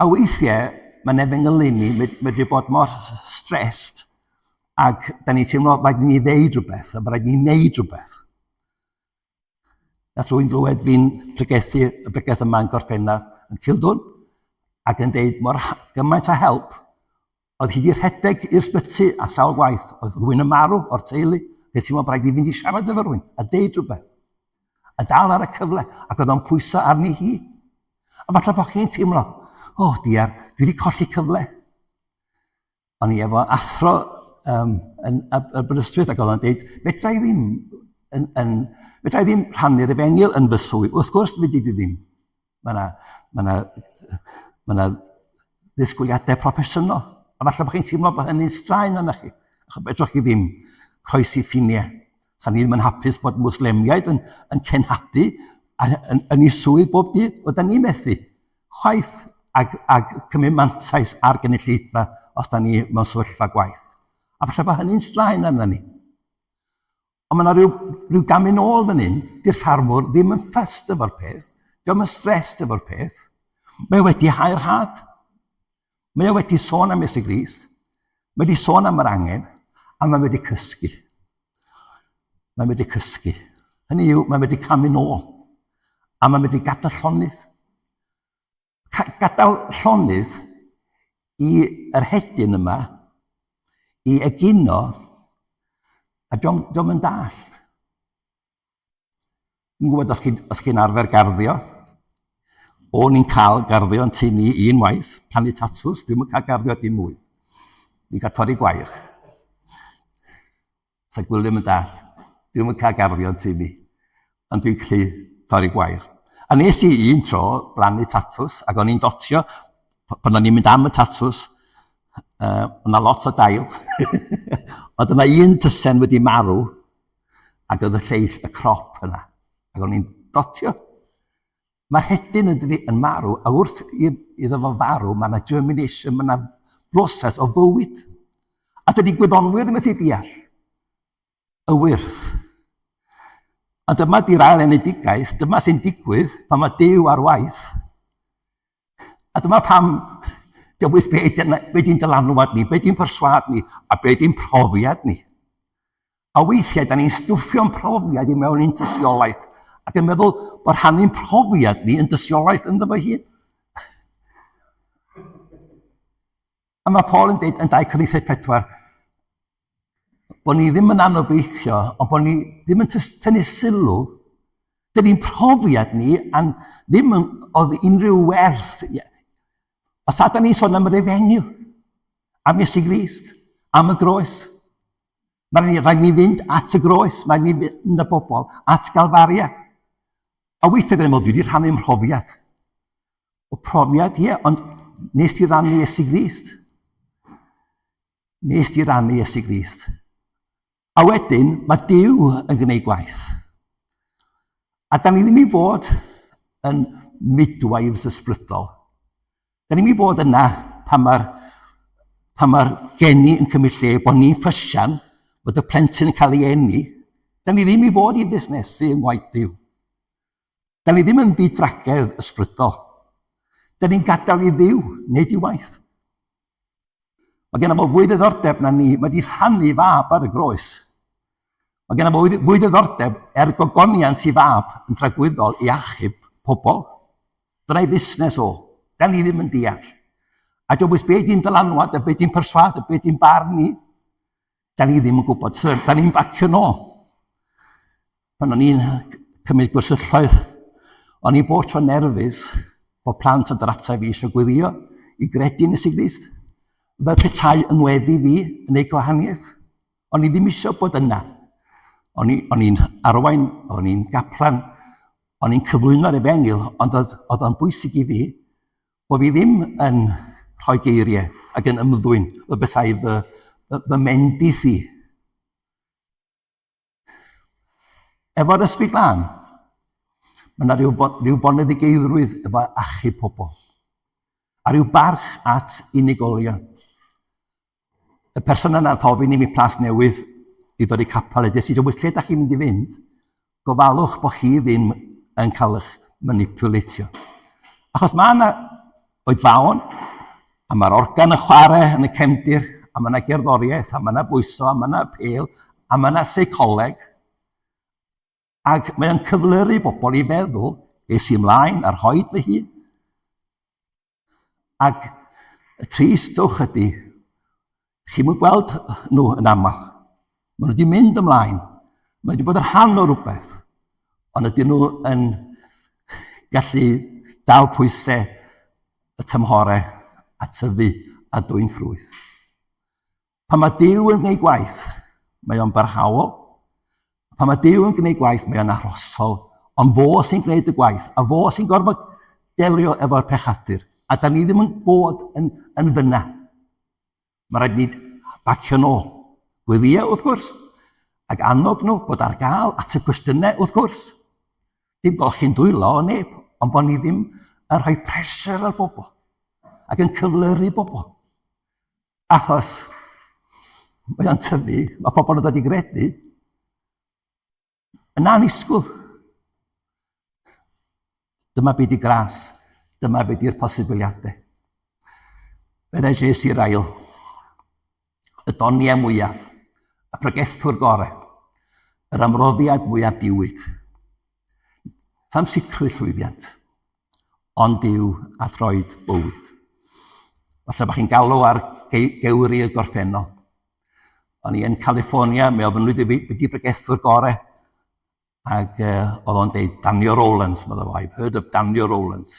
A weithiau, mae'n efengylu ni medru bod mor stressed ac da ni'n teimlo rhaid ni ddeud rhywbeth, a rhaid ni wneud rhywbeth. Nath rwy'n glywed fi'n pregethu y bregeth yma yn Gorffennaf yn Cildwn ac yn deud mor gymaint o help Oedd hi 'di rhedeg i'r sbyty a sawl gwaith oedd rhywun yn marw o'r teulu, fe teimlo bod rhaid i fynd i siarad efo rhywun a deud rhywbeth. A dal ar y cyfle, ac oedd o'n pwyso arni hi. A falle bod chi'n teimlo, o oh, diar, dwi wedi colli cyfle. O'n i efo athro um, yn Aberystwyth ac oedd o'n deud, fedra i ddim, yn, yn, fedra i ddim rhannu'r efengyl yn fy swydd. Wrth gwrs, fedri di ddim. Mae yna, mae yna, mae yna ddisgwyliadau proffesiynol. A falle bod chi'n teimlo bod hynny'n straen arnoch chi. Achos fedrwch chi ddim croesi ffiniau. Sa ni ddim yn hapus bod Mwslemiaid yn, yn cenhadu yn, yn, yn ei swydd bob dydd. Wel, da ni methu chwaith ag, ag cymryd mantais ar gynulleidfa os da ni mewn sefyllfa gwaith. A falle bod hynny'n straen arna ni. Ond mae yna rhyw, rhyw gamu nôl fan hyn, di'r ffarmwr ddim yn ffyst efo'r peth, diolch yn stressed efo'r peth. Mae wedi hau'r had. Mae o wedi sôn am Iesu Grist, mae wedi sôn am yr angen, a mae wedi cysgu. Mae wedi cysgu. Hynny yw, mae wedi camu nôl. A mae wedi gadael llonydd. Gadael llonydd i yr hedyn yma, i egino, a diolch yn dallt. Dwi'n gwybod os chi'n os chi arfer garddio. O'n i'n cael garddio yn tŷ ni un waith, plannu tatws, dwi'm yn cael garddio dim mwy. Ni'n cael torri gwair. Sa Gwilym yn dall, dwi'm yn cael garddio yn tŷ ni, ond dwi'n gallu torri gwair. A nes i un tro blannu tatws, ac o'n i'n dotio, pan o'n i'n mynd am y tatws, uh, o'na lot o dail, ond yna un tysen wedi marw, ac oedd y lleill y crop yna. Ac o'n i'n dotio. Mae'r hedyn yn dydi yn marw, a wrth iddo fo farw, mae yna germination, mae yna broses o fywyd. A dydy gwyddonwyr ddim methu deall y wyrth. A dyma di'r ail enedigaeth, dyma sy'n digwydd pan mae Duw ar waith. A dyma pam dewis be be di'n dylanwad ni, be di'n perswâd ni, a be di'n profiad ni. A weithiau, da ni'n stwffio'n profiad i mewn i'n tystiolaeth ac yn meddwl bod rhannu'n profiad ni yn dystiolaeth ynddo fo hun. A mae Paul yn dweud yn 2 Corinthiaid 4, bod ni ddim yn anobeithio, ond bod ni ddim yn tynnu sylw. Dydy'n profiad ni a'n ddim yn, oedd unrhyw werth. Os ydyn ni'n sôn am yr efengyl, am Iesu Grist, am y groes, mae'n rhaid ni fynd at y groes, mae'n ni fynd â bobl at Galfaria. A weithiau dyn ni'n meddwl, dwi wedi rhannu mhrofiad. O profiad, ie, ond nes ti rannu Iesu Grist. Nes ti rannu Iesu Grist. A wedyn, mae Duw yn gwneud gwaith. A da ni ddim i fod yn midwives ysbrydol. Da ni'n i fod yna pan mae'r pan mae'r geni yn cymryd lle, bod ni'n ffysian, bod y plentyn yn cael ei eni. Da ni ddim i fod i busnesu yng ngwaith Duw. Da ni ddim yn ddidragedd ysbrydol. Da ni'n gadael i Dduw wneud i waith. Mae gen fo fwy ddiddordeb na ni. Mae wedi rhannu fab ar y groes. Mae gen fo fwy ddiddordeb er gogoniant i fab yn tragwyddol i achub pobl. Dyna'i fusnes o. Da ni ddim yn deall. A dio'm bwys be di'n dylanwad a be di'n perswâd a be di'n barn ni. Da ni ddim yn gwybod. So, da ni'n bacio nôl. Pan o'n i'n cymryd gwersylloedd, o'n i'n bod tro'n nerfus bod plant yn dod ata fi eisiau gwylio i gredu yn Iesu Grist. Fel petai yng ngweddi fi yn ei gwahaniaeth. O'n i ddim eisiau bod yna. O'n i'n arwain, o'n i'n gaplan, o'n i'n cyflwyno'r efengyl, ond oedd, oedd o'n bwysig i fi bod fi ddim yn rhoi geiriau ac yn ymddwyn fel bethau fy, fy, fy mendith i. Efo'r ysbryd glân, mae yna rhyw, rhyw foneddigeiddrwydd efo achub pobl, a rhyw barch at unigolion. Y person yna nath ofyn i mi Plas Newydd i ddod i capel, a des i, lle da chi'n mynd i fynd? Gofalwch bod chi ddim yn cael eich manipulatio. Achos mae yna oedfaon, a mae'r organ yn chwarae yn y cefndir, a mae yna gerddoriaeth, a mae yna bwyso, a mae yna apêl, a mae yna seicoleg. Ac mae o'n cyflyru bobl i feddwl, es i ymlaen a rhoi fy hun. Ac y tristwch ydy, chi'm yn gweld nhw yn aml. Maen nhw wedi mynd ymlaen. Mae wedi bod yn rhan o rhywbeth. Ond ydyn nhw yn gallu dal pwysau y tymhorau a tyfu a dwyn ffrwyth. Pan mae Duw yn gwneud gwaith, mae o'n barhaol. Pan mae Duw yn gwneud gwaith, mae o'n arhosol. Ond fo sy'n gwneud y gwaith, a fo sy'n gorfod delio efo'r pechadur. A da ni ddim yn bod yn, yn fyna. Mae rhaid ni bacio nôl. Gweddio, wrth gwrs, ac annog nhw bod ar gael, ateb cwestiynau, wrth gwrs. Dim golchi'n dwylo o neb, ond bod ni ddim yn rhoi pressure ar bobl ac yn cyflyru bobl. Achos mae o'n tyfu, mae pobl yn dod i gredu. Yn annisgwyl. Dyma be di gras. Dyma be di'r posibiliadau. Meddai J.C. Ryle, y doniau mwyaf, y pregethwr gorau, yr ymroddiad mwyaf diwyd. Sam sicrwydd llwyddiant, ond Duw a throed bywyd. Falle bod chi'n galw ar gewri y gorffennol. O'n i yn California, mi ofynnwyd i fi, be di bregethwr gorau? Ac oedd o'n deud Daniel Rowlands, medda fo, I've heard of Daniel Rowlands.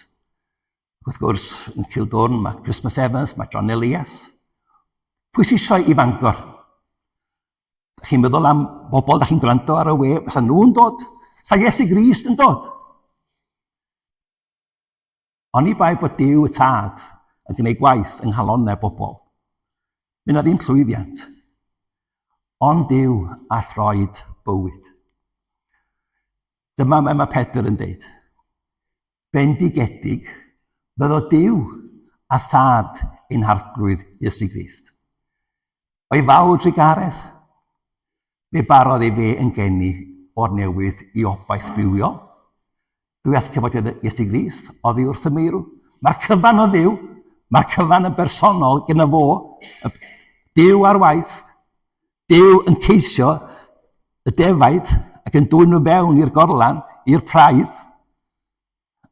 Ac wrth gwrs, yn Cildwrn, mae Christmas Evans, mae John Elias. Pwy sy'n eisiau i Fangor? Da chi'n meddwl am bobl da chi'n gwrando ar y we, fysa nhw'n dod? Sa Iesu Grist yn dod? Oni bai bod Duw y Tad yn gwneud gwaith yng nghalonnau bobl, mi na ddim llwyddiant. Ond Duw a throed bywyd. Dyma mae Pedr yn deud. Bendigedig fyddo Duw a Thad ein Harglwydd Iesu Grist. O'i fawr drugaredd, fe barodd ei fe yn geni o'r newydd i obaith bywiol. Drwy atgyfodiad Iesu Grist, oddi wrth y meirw. Mae'r cyfan o Dduw, mae'r cyfan yn bersonol gyda fo, Duw ar waith, Duw yn ceisio y defaid ac yn dwyn nhw fewn i'r gorlan, i'r praidd.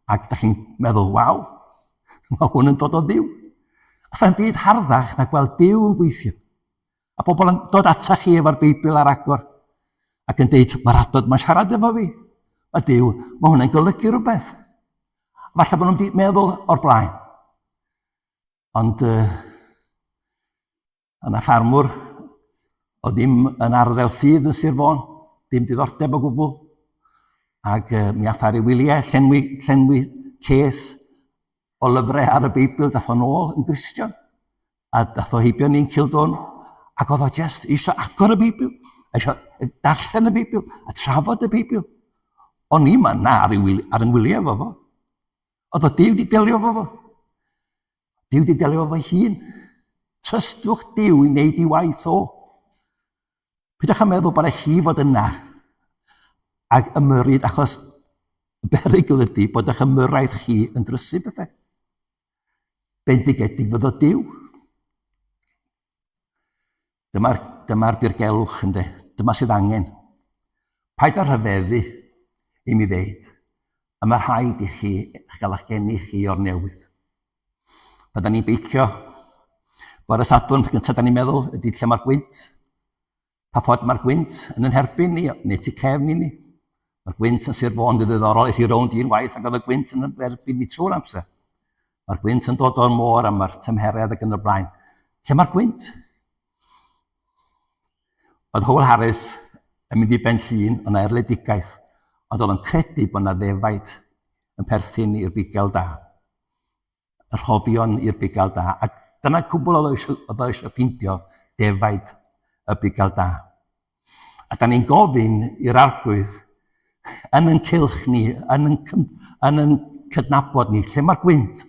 Ac da chi'n meddwl, waw, mae hwn yn dod o Dduw. A sa'n byd harddach na gweld Duw yn gweithio. A bobl yn dod ata chi efo'r Beibl ar agor ac yn deud, mae'r adod mae'n siarad efo fi. Mae Duw, mae hwnna'n golygu rhywbeth. Falle bod nhw'n wedi meddwl o'r blaen. Ond uh, Yna ffarmwr oedd ddim yn arddel ffydd yn Sir Fôn, dim diddordeb o gwbl. Ac uh, mi ath ar ei wyliau, llenwi, llenwi ces o lyfrau ar y Beibl, dath o'n ôl yn Gristion. A dath o heibio ni'n Cildwn, ac oedd o just eisiau agor y Beibl, eisiau darllen y Beibl, a trafod y Beibl. O'n i ma na ar, ei ar yng ngwyliau efo fo. Oedd o Duw di delio efo fo. Duw di delio efo hun. Trystwch Duw i wneud i waith o. Pidwch â meddwl bod chi fod yna ac ymyrryd achos y berygl ydy bod eich ymyrraeth chi yn drysu bethau. Bendigedig fyddo Duw. Dyma'r dyma dirgelwch, ynddo. Dyma sydd angen. Paid â rhyfeddu i mi ddeud, a mae rhaid i chi gael eich geni chi o'r newydd. Pan da ni'n beicio, bore Sadwrn, peth gyntaf da ni'n meddwl ydy lle mae'r gwynt. Pa ffordd mae'r gwynt yn yn herbyn ni, neu tu cefn i ni. Mae'r gwynt yn Sir Fôn yn ddiddorol, es i rownd un waith ac oedd y gwynt yn erbyn ni trwy'r amser. Mae'r gwynt yn dod o'r môr a mae'r tymheredd ac yn y blaen. Lle mae'r gwynt? Oedd Howell Harris yn mynd i Ben Llun, yna erledigaeth, ond oedd yn credu bod yna ddefaid yn perthyn i'r bugail da. Y rhoddion i'r bugail da. A dyna cwbl oedd o eisiau, oedd o eisiau ffeindio, defaid y bugail da. A da ni'n gofyn i'r arglwydd yn yn cylch ni, yn yn, yn yn cydnabod ni, lle mae'r gwynt,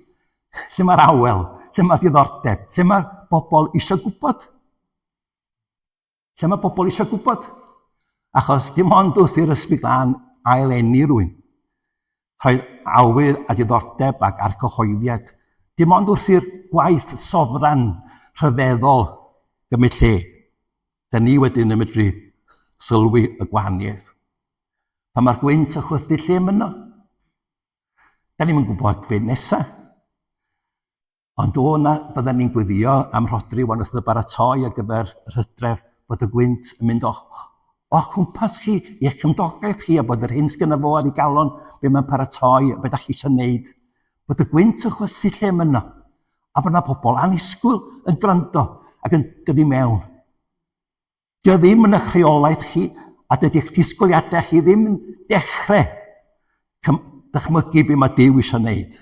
lle mae'r awel, lle mae'r diddordeb, lle mae'r bobl eisiau gwybod. Lle mae bobl eisiau gwybod. Achos dim ond wrth i'r ysbryd glân ail eni rhywun, rhoi awydd a diddordeb ac arcyhoeddiad, dim ond wrth i'r gwaith sofran rhyfeddol gymryd lle, Da ni wedyn yn medru sylwi y gwahaniaeth. Pan mae'r gwynt yn chwythu lle myno. Da ni'n gwybod beth nesa. Ond o na, bydden ni'n gweddio am Rhodri wan wrth y baratoi ar gyfer yr hydref bod y gwynt yn mynd o'ch, o'ch cwmpas chi, i'ch cymdogaeth chi, a bod yr hyn sgynna fo ar ei galon, be mae'n paratoi, a be da chi eisiau wneud. Bod y gwynt yn chwythu lle myno. A bod yna pobl annisgwyl yn gwrando ac yn dod i mewn. Dio ddim yn eich rheolaeth chi a dydy'ch disgwyliadau chi ddim yn dechrau dychmygu be mae Duw eisiau wneud.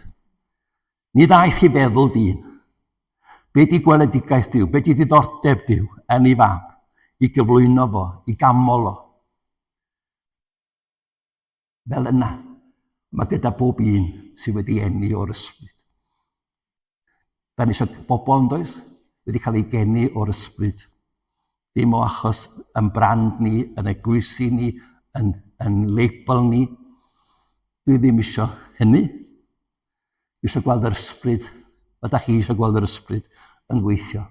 Ni ddaeth i feddwl dyn. Be di gweledigaeth Duw? Be di ddiddordeb Duw yn ei fab? I gyflwyno fo, i gamol o. Fel yna, mae gyda bob un sydd wedi eni o'r ysbryd. Da ni eisiau bobl yn does, wedi cael ei geni o'r ysbryd. Dim o achos yn brand ni, yn eglwysi ni, yn, yn label ni. Dwi ddim eisiau hynny. Dwi eisiau gweld yr ysbryd, a da chi eisiau gweld yr ysbryd yn gweithio.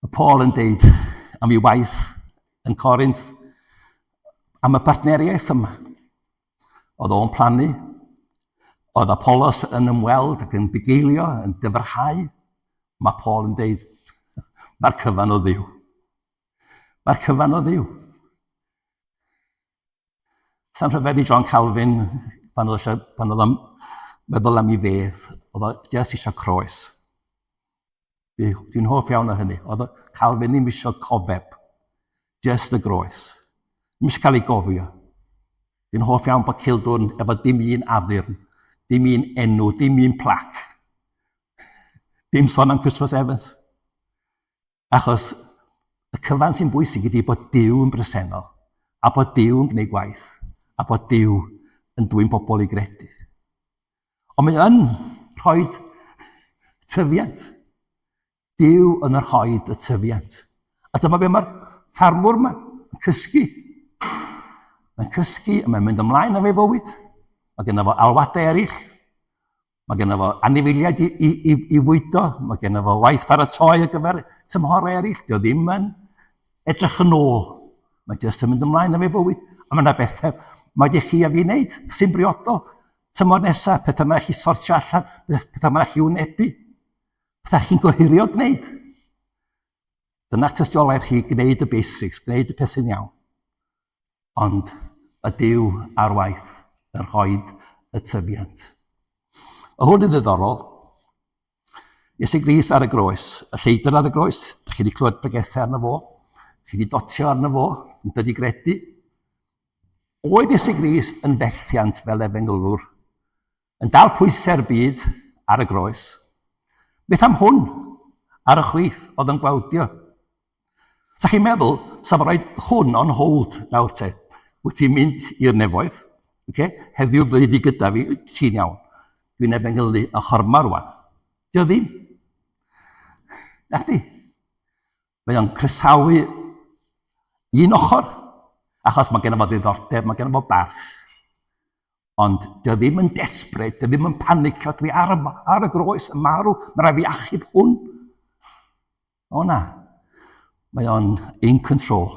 Mae Paul yn deud am ei waith yn Corinth, am y partneriaeth yma. Oedd o'n plannu, oedd Apollos yn ymweld ac yn bugeilio, yn dyfrhau. Mae Paul yn deud, mae'r cyfan o ddiw. Mae'r cyfan o ddiw. Sa'n rhyfedd i John Calvin, pan oedd, eisiau, pan oedd o'n meddwl am ei fedd, oedd o jyst eisiau croes. Dwi'n hoff iawn o hynny. Oedd Calvin ddim eisiau cofeb, jyst y groes. Ddim eisiau cael ei gofio. Dwi'n hoff iawn bod Cildwrn efo dim un addurn, dim un enw, dim un plac. Dim sôn am Christmas Evans. Achos y cyfan sy'n bwysig ydy bod Duw yn bresennol, a bod Duw yn gwneud gwaith, a bod Duw yn dwyn bobl i gredu. Ond mae yn rhoi tyfiant. Duw yn rhoi y tyfiant. A dyma be mae'r ffarmwr yma yn cysgu. Mae'n cysgu a mae'n mynd ymlaen am ei fywyd. Mae genna fo alwadau eraill. Mae genna fo anifeiliaid i, i, i, i fwydo, mae genna fo waith paratoi ar gyfer tymhorau eraill. Dio ddim yn edrych yn ôl. Mae jyst yn mynd ymlaen am ei fywyd. A mae yna bethau mae di chi a fi wneud sy'n briodol. Tymor nesaf, pethau mae'n chi sortio allan, pethau mae'n chi wynebu, pethau chi'n gohirio gwneud. Dyna tystiolaeth chi, gwneud y basics, gwneud y pethau'n iawn. Ond y Duw ar waith yn rhoid y tyfiant. Mae hwn yn ddiddorol. Iesu Grist ar y groes, y lleidr ar y groes, chi wedi clywed pregethau arno fo, chi wedi dotio arno fo, yn dod i gredu. Oedd Iesu Grist yn fethiant fel efengylwr, yn dal pwysau'r byd ar y groes? Beth am hwn ar y chwith oedd yn gwawdio? Sa chi'n meddwl, sa fo rhaid hwn on hold nawr te. Wyt ti'n mynd i'r nefoedd, okay? Heddiw byddi di gyda fi, ti'n iawn. Dwi'n efengylu y chorma rwan. Dio ddim. Na chdi. Mae o'n croesawu un ochr, achos mae gen fo ddiddordeb, mae gen fo barch. Ond dio ddim yn desperate, dio ddim yn panicio, dwi ar y, ar y groes yn marw, mae rhaid fi achub hwn. O na, mae o'n in control.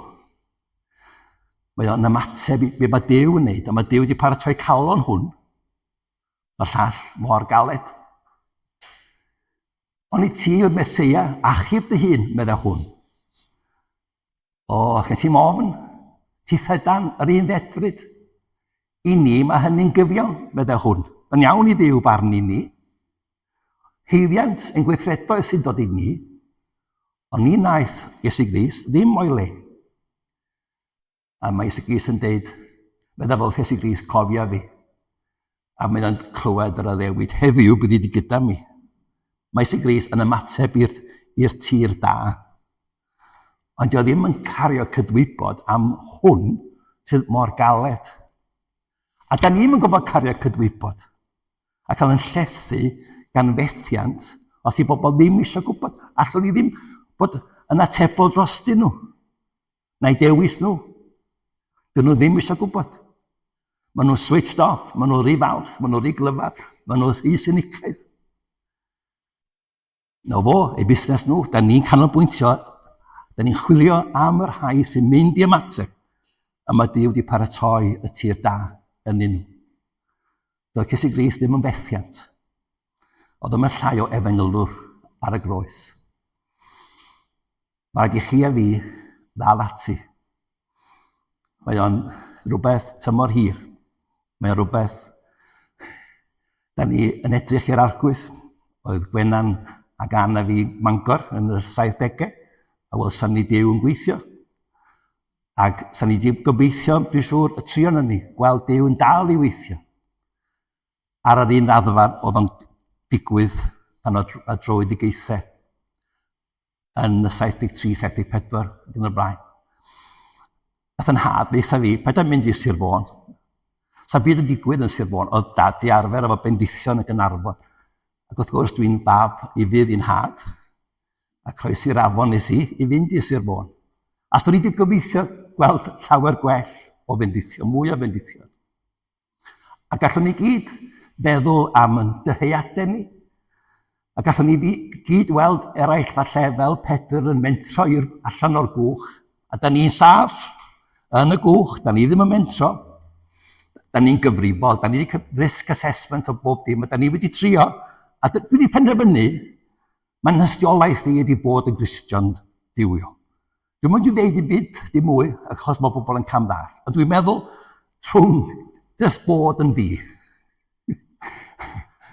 Mae o'n ymateb i be mae Duw yn neud, a mae Duw wedi paratoi calon hwn. Mae'r llall mor galed. Ond i ti yw'r Meseia, achub dy hun, meddai hwn. O, gen ti'm ofn? Tithau dan yr un ddedfryd. I ni, mae hynny'n gyfiawn, meddai hwn. Mae'n iawn i Dduw farn i ni. Heiddiant yn gweithredoedd sy'n dod i ni, ond ni wnaeth Iesu Grist ddim o'i le. A mae Iesu Grist yn deud, meddai fo wrth Iesu Grist, cofia fi. A mae o'n clywed yr addewid, heddiw byddi di gyda mi. Mae Iesu Grist yn ymateb i'r, i'r tir da. Ond dio ddim yn cario cydwybod am hwn sydd mor galed. A da ni'n yn gwybod cario cydwybod a cael yn llethu gan fethiant os i bobl ddim eisiau gwybod. Allwn ni ddim bod yn atebol drostyn nhw. Na'i dewis nhw. Dyn nhw ddim eisiau gwybod. Maen nhw'n switched off, maen nhw'n rhy falch, maen nhw'n rhy glyfar, maen nhw'n rhy sinicaidd. Na fo, eu busnes nhw, da ni'n canolbwyntio, da ni'n chwilio am y rhai sy'n mynd i ymateb, a mae Duw wedi paratoi y tir da yn nhw. Doedd Iesu Grist ddim yn fethiant. Oedd yma llai o efengylwr ar y groes. Mae rhaid i chi a fi ddal ati. Mae o'n rhywbeth tymor hir. Mae o'n rhywbeth da ni yn edrych i'r arglwydd. Oedd Gwenan ac Ann a fi Mangor yn y 70au, a welson ni Duw yn gweithio. Ac sa'n ni wedi gobeithio, dwi'n siŵr, y tri o'n ni, gweld Duw yn dal i weithio. Ar yr un raddfa oedd o'n digwydd pan oedd y dröedigaethau yn y 73, 74 ac yn y blaen. Nath yn nhad ddeutha fi, paid â mynd i Sir Fôn. Sa'n byd yn digwydd yn Sir Fôn, oedd dad di arfer efo bendithion yn Gynarfon. Ac wrth gwrs dwi'n fab i fydd i'n nhad, a croesi'r afon nes i i fynd i Sir Fôn. A do'n i wedi gobeithio gweld llawer gwell o fendithion, mwy o fendithion. A gallwn ni gyd feddwl am yn dyheadau ni. A gallwn ni gyd weld eraill falle fel Pedr yn mentro i'r allan o'r gwch. A da ni'n saff yn y gwch, da ni ddim yn mentro. Da ni'n gyfrifol, da ni wedi risk assessment o bob dim, a da ni wedi trio. A dwi wedi penderfynu, mae'n nhystiolaeth i wedi bod yn Gristion duwiol. Dwi'n mynd i ddeud dim byd, dim mwy, achos mae bobl yn cam ddall. Ond dwi'n meddwl rhwng just bod yn fi.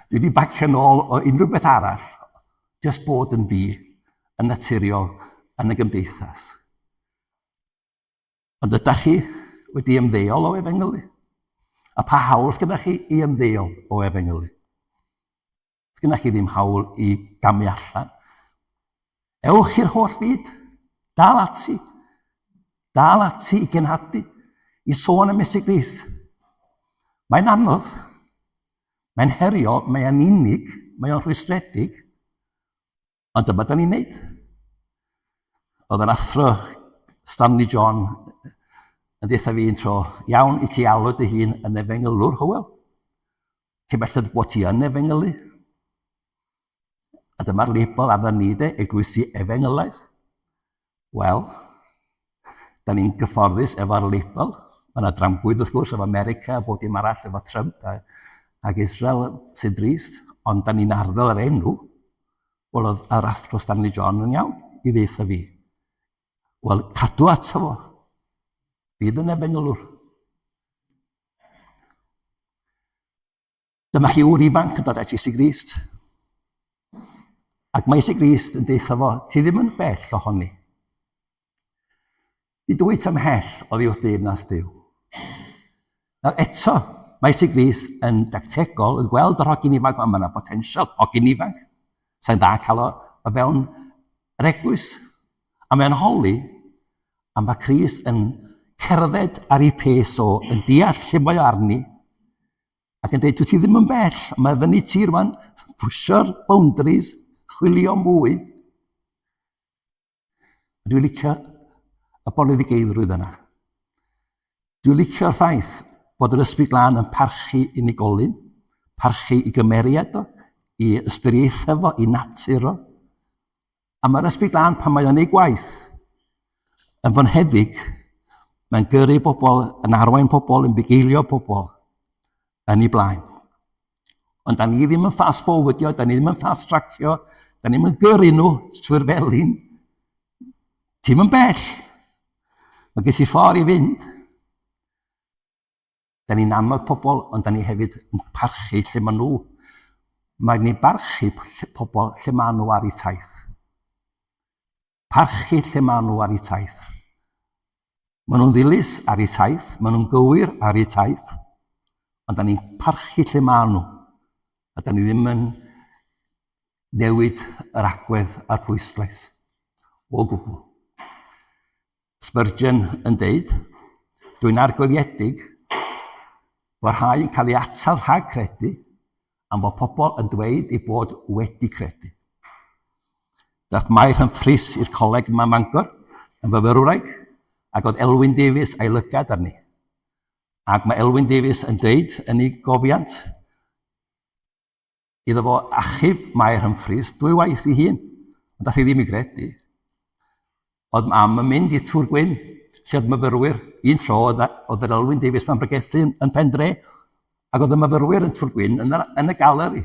Dwi wedi bacio nôl o unrhyw beth arall, just bod yn fi, yn naturiol, yn y gymdeithas. Ond ydych chi wedi ymddeol o efengylu? A pa hawl gyda chi i ymddeol o efengylu? Sgynna chi ddim hawl i gamu allan. Ewch i'r holl fyd. Dal ati. Dal ati i genhadu. I sôn am Iesu Grist. Mae'n anodd. Mae'n heriol. Mae'n unig. Mae o'n rhwystredig. Ond dyma da ni'n neud. Oedd yr athro Stanley John yn deutha fi un tro, iawn i ti alw dy hun yn efengylwr, Hywel. Cyn belled bod ti yn efengylu. A dyma'r label arna ni de, eglwysi efengylaidd. Wel, da ni'n gyfforddus efo'r label. Mae yna dramgwydd wrth gwrs efo America a bob dim arall efo Trump a, ac Israel sy'n drist, ond da ni'n arddel yr enw. Wel, oedd yr athro Stanley John yn iawn i ddeitha fi. Wel, cadw ato fo. Bydd yn efengylwr. Dyma chi ŵr ifanc yn dod at Iesu Grist. Ac mae Iesu Grist yn deutha fo, ti ddim yn bell ohoni. Nid wyt ymhell oddi wrth deyrnas Duw. Nawr eto, mae Iesu Grist yn dactegol yn gweld yr hogyn ifanc, mae yna potensial, hogyn ifanc. Sa'n dda cael o o fewn yr eglwys. A mae'n holi, a mae Crist yn cerdded ar ei pace o, yn deall lle mae o arni, ac yn dweud, dwi ti ddim yn bell, mae fyny ti rwan, pwysio'r boundaries, chwilio mwy. Dwi'n licio y boneddigeiddrwydd yna. Dwi'n licio'r ffaith bod yr Ysbryd Glân yn parchu unigolyn, parchu i gymeriad o, i ystyriaethau fo, i natur o. A mae'r Ysbryd Glân, pan mae o'n ei gwaith, yn fonheddig, mae'n gyrru bobl, yn arwain pobl, yn bugeilio pobl yn ei blaen. Ond da ni ddim yn fast forwardio, da ni ddim yn fast trackio, da ni ddim yn gyrru nhw trwy'r felin. Ti'n yn bell. Mae gen ti ffordd i fynd. Da ni'n annog pobl, ond da ni hefyd yn parchu lle maen nhw. Mae ni'n barchu pobl lle maen nhw ar eu taith. Parchu lle maen nhw ar eu taith. Maen nhw'n ddilys ar eu taith, maen nhw'n gywir ar eu taith, ond da ni'n parchu lle maen nhw. A da ni ddim yn newid yr agwedd a'r pwyslais o gwbl. Spurgeon yn deud, Dwi'n argoeliedig bod rhai yn cael ei atal rhag credu am fod pobl yn dweud eu bod wedi credu. Daeth Mair Humphreys i'r coleg yma ym Mangor yn fyfyrwraig ac oedd Elwyn Davies a'i lygad arni. Ac mae Elwyn Davies yn deud yn ei gofiant iddo fo achub Mair Humphreys dwy waith i hun, ond dath hi ddim i gredu. Oedd mam yn mynd i'r Tŵr Gwyn, lle oedd myfyrwyr, un tro oedd, oedd yr Elwyn Davies ma'n bregethu yn Pendre, ac oedd y myfyrwyr yn Tŵr Gwyn yn, yr, yn y galeri.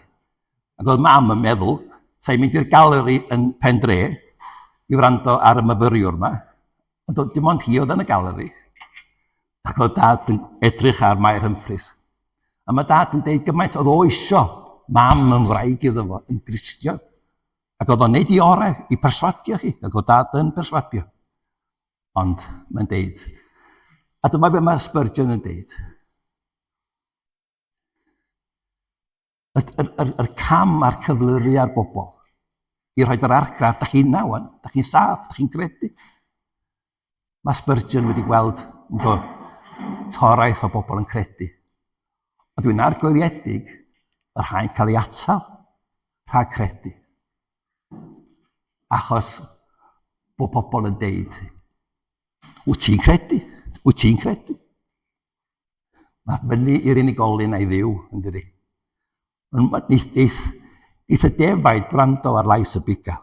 Ac oedd mam yn meddwl, sa'i mynd i'r galeri yn Pendre i wrando ar y myfyriwr yma. Ond dim ond hi oedd yn y galeri. Ac oedd dad yn edrych ar Mair Humphreys. A mae dad yn deud gymaint oedd o isio mam yn wraig iddo fo, yn Gristion. Ac oedd o'n neud i ore i perswadio hi, ac oedd dad yn perswadio. Ond mae'n deud, a dyma be mae Spurgeon yn deud, y, y, y, y cam a'r cyflyru ar bobl i rhoi yr argraff, da chi'n nawan, da chi'n saff, da chi'n credu. Mae Spurgeon wedi gweld ynddo, toraeth o bobl yn credu. Ond dwi'n argoeliedig y rhai'n cael ei atal rhag credu. Achos bod pobl yn deud, Wyt ti'n credu? Wyt ti'n credu? Mae fyny i'r unigolyn a'i ddiw, yn dydi? Neith, neith, neith y defaid gwrando ar lais y bugail.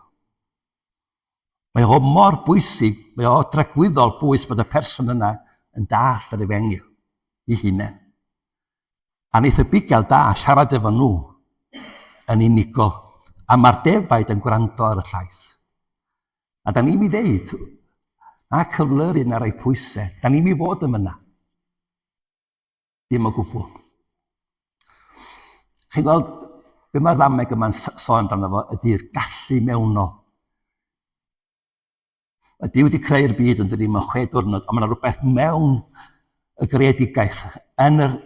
Mae o mor bwysig, mae o dragwyddol bwys bod y person yna yn dall yr efengyl i hunain. A wnaeth y bugail da siarad efo nhw yn unigol, a mae'r defaid yn gwrando ar y llais. A da ni'n mi ddeud, na cyflyru na roi pwysau, da ni'n mi fod yn fyna. Dim o gwbl. Chi'n gweld, be mae'r ddameg yma'n sôn amdano fo ydy'r gallu mewnol. Mae Duw wedi creu'r byd yn dydi mewn chwe diwrnod, ond mae yna rhywbeth mewn y greadigaeth, yn yr,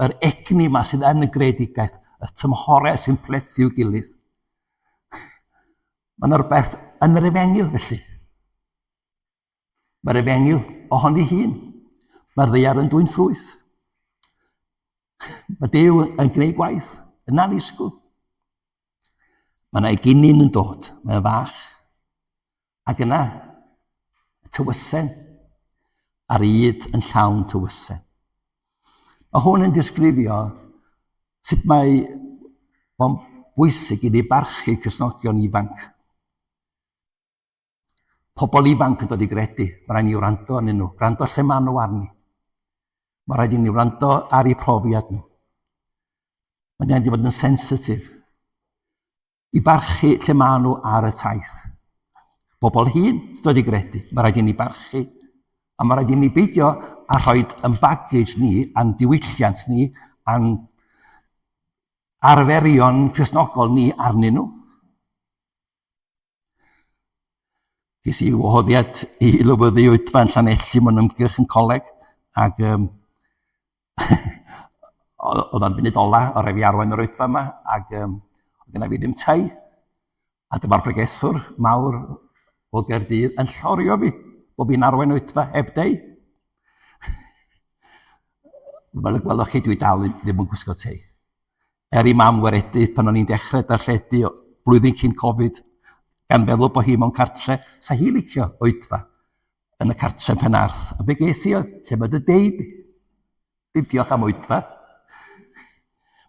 yr egni yma sydd yn y greadigaeth, y tymhorau sy'n plethu i'w gilydd. Mae yna rhywbeth yn yr efengyl felly. Mae'r efengyl ohoni hun. Mae'r ddaear yn dwyn ffrwyth. Mae Duw yn gwneud gwaith yn annisgwyl. Mae yna eginyn yn dod, mae'n fach. Ac yna, y tywysen, a'r yd yn llawn tywysen. Mae hwn yn disgrifio sut mae o'n bwysig i ni barchu Cristnogion ifanc. Pobl ifanc yn dod i gredu, mae rhaid ni wrando arnyn nhw, gwrando lle maen nhw arni. Mae rhaid i ni wrando ar eu profiad nhw. Mae'n rhaid i fod yn sensitif i barchu lle maen nhw ar y taith. Pobl hyn sy'n dod i gredu, mae rhaid i ni barchu. A mae rhaid i ni beidio â rhoi yn baggage ni, a'n diwylliant ni, a'n arferion Cristnogol ni arnyn nhw. Ges i wahoddiad i lywyddu oedfa yn Llanelli mewn ymgyrch yn coleg, ac um, oedd o'n funud ola o rai fi arwain yr oedfa yma, ac um, oedd genna fi ddim tei. A dyma'r bregethwr mawr o Gaerdydd yn llorio fi, bod fi'n arwain oedfa heb dei. Fel y gwelwch chi, dwi dal ddim yn gwisgo tei. Er i mam waredu pan o'n i'n dechrau darlledu blwyddyn cyn Covid, gan feddwl bod hi mewn cartre, sa hi licio oedfa yn y cartre yn Penarth. A be ges i oedd, lle mae dy deud? Dim diolch am oedfa.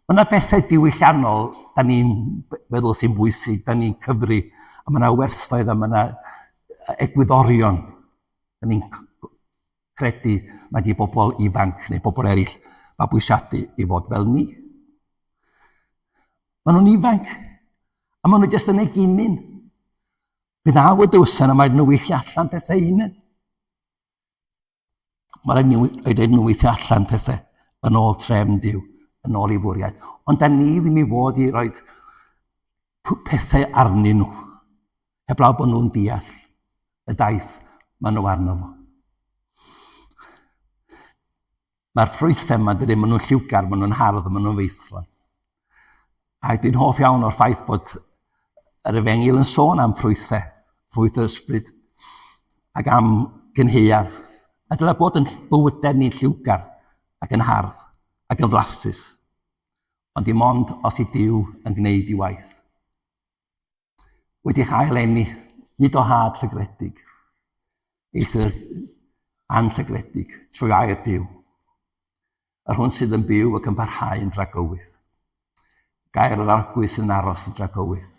Mae yna bethau diwylliannol da ni'n meddwl sy'n bwysig, da ni'n cyfri, a mae yna werthoedd a mae yna egwyddorion da ni'n credu nad i bobl ifanc neu bobl eraill mabwysiadu i fod fel ni. Maen nhw'n ifanc, a maen nhw jyst yn eginyn. Fe ddaw y dywysen a mae nhw weithio allan pethau hunain. Mae rhaid rhaid nhw weithio allan pethau yn ôl trefn Duw, yn ôl ei fwriad. Ond da ni ddim i fod i roi pethau arnyn nhw, heblaw bod nhw'n deall y daith maen nhw arno fo. Mae'r ffrwythau yma, dydyn, maen nhw'n lliwgar, maen nhw'n hardd, maen nhw'n feithlon. A dwi'n hoff iawn o'r ffaith bod yr efengyl yn sôn am ffrwythau, ffrwyth yr ysbryd, ac am gynhaeaf. A dyna bod yn bywydau ni'n lliwgar ac yn hardd ac yn flasus. Ond dim ond os i Duw yn gwneud i waith. Wedi'ch ail-eni, nid o had llygredig, eithr anllygredig trwy air Duw, yr hwn sydd yn byw ac yn parhau yn dragywydd. Gair yr Arglwydd sydd yn aros yn dragywydd.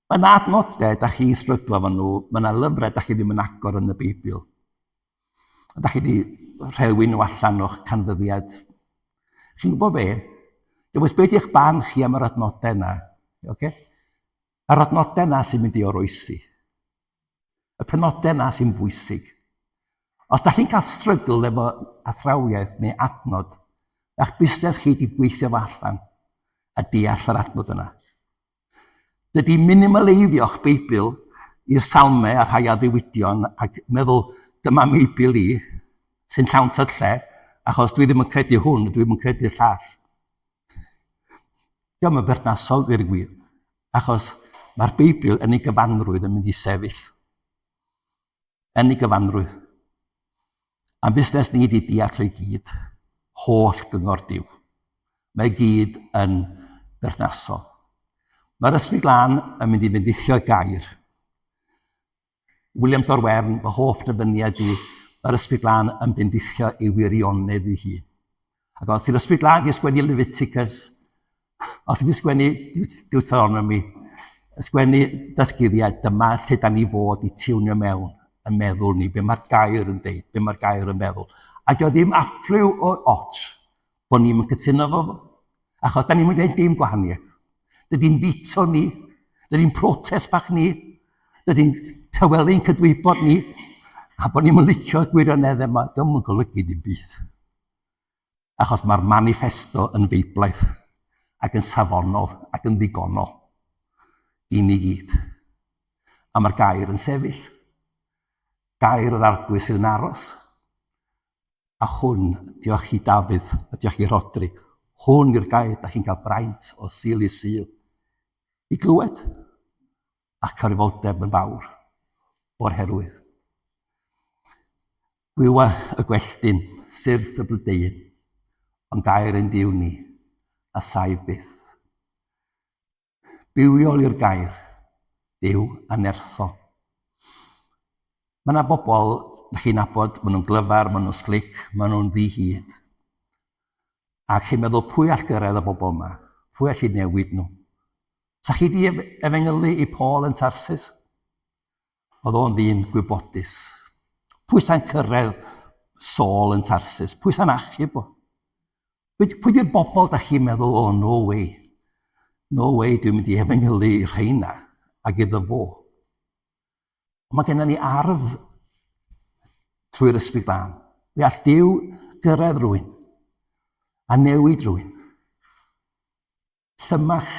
Mae yna adnodau da chi'n stryglo efo nhw, mae yna lyfrau da chi ddim yn agor yn y Beibl. A da chi wedi rhewi nhw allan o'ch canfyddiad. Chi'n gwybod be? Dewis beth yw'ch barn chi am yr adnodau yna. Okay? Yr adnodau yna sy'n mynd i oroesi. Y penodau yna sy'n bwysig. Os da chi'n cael strygl efo athrawiaeth neu adnod, eich busnes chi wedi gweithio fo allan a deall yr adnod yna. Dydy minimaleiddio'ch Beibl i'r Salmau a rhai addewidion ac meddwl dyma Meibl i sy'n llawn tylle achos dwi ddim yn credu hwn, dwi ddim yn credu'r llall. Diolch yn berthnasol i'r gwir, achos mae'r Beibl yn ei gyfanrwydd yn mynd i sefyll. Yn ei gyfanrwydd. A'n busnes ni ydi deall o'i gyd, holl gyngor Duw. Mae gyd yn berthnasol. Mae'r Ysbryd Glân yn mynd i fendithio gair. William Dorwern, fy hoff dyfyniad i, yr Ysbryd Glân yn bendithio ei wirionedd ei hun. Ac os yw'r Ysbryd Glân wedi sgwennu Leviticus, os wedi sgwennu Deuteronomy, sgwennu datguddiad, dyma lle da ni fod i tiwnio mewn yn meddwl ni, be mae'r gair yn deud, be mae'r gair yn meddwl. A dio ddim affliw o ots bod ni'n cytuno fo, achos da ni'n mynd gwneud dim gwahaniaeth. Dydy'n fito ni, dydy'n protest bach ni, dydy'n tywelu'n cydwybod ni, a bod ni'n licio gwirioneddau yma, dyma yn golygu dim byd. Achos mae'r manifesto yn feiblaidd ac yn safonol ac yn ddigonol i ni gyd. A mae'r gair yn sefyll. Gair yr arglwydd sydd yn aros. A hwn, diolch i Dafydd a diolch i Rhodri, hwn yw'r gair da chi'n cael braint o Sul i Sul i glywed, a'ch cyfrifoldeb yn fawr o'r herwydd. Gwywa y gwelltyn, syrth y blodeuyn, ond gair ein Duw ni, a saif byth. Bywiol yw'r gair, Duw a nerthol. Mae yna bobl da chi'n nabod, maen nhw'n glyfar, maen nhw'n slic, maen nhw'n ddi-hid. A chi'n meddwl, pwy all gyrraedd y bobl yma? Pwy all i newid nhw? Sa chi di efengylu i Paul yn Tarsus? Oedd o'n ddyn gwybodus. Pwy sa'n cyrraedd Saul yn Tarsus? Pwy sa'n achub o? Pwy, pwy di'r bobl da chi'n meddwl, oh, no way. No way, dwi'n mynd i efengylu i'r rheina ac iddo fo. Ond mae gennym ni arf trwy'r ysbryd glân. Fe all Duw gyrraedd rhywun a newid rhywun. Llymach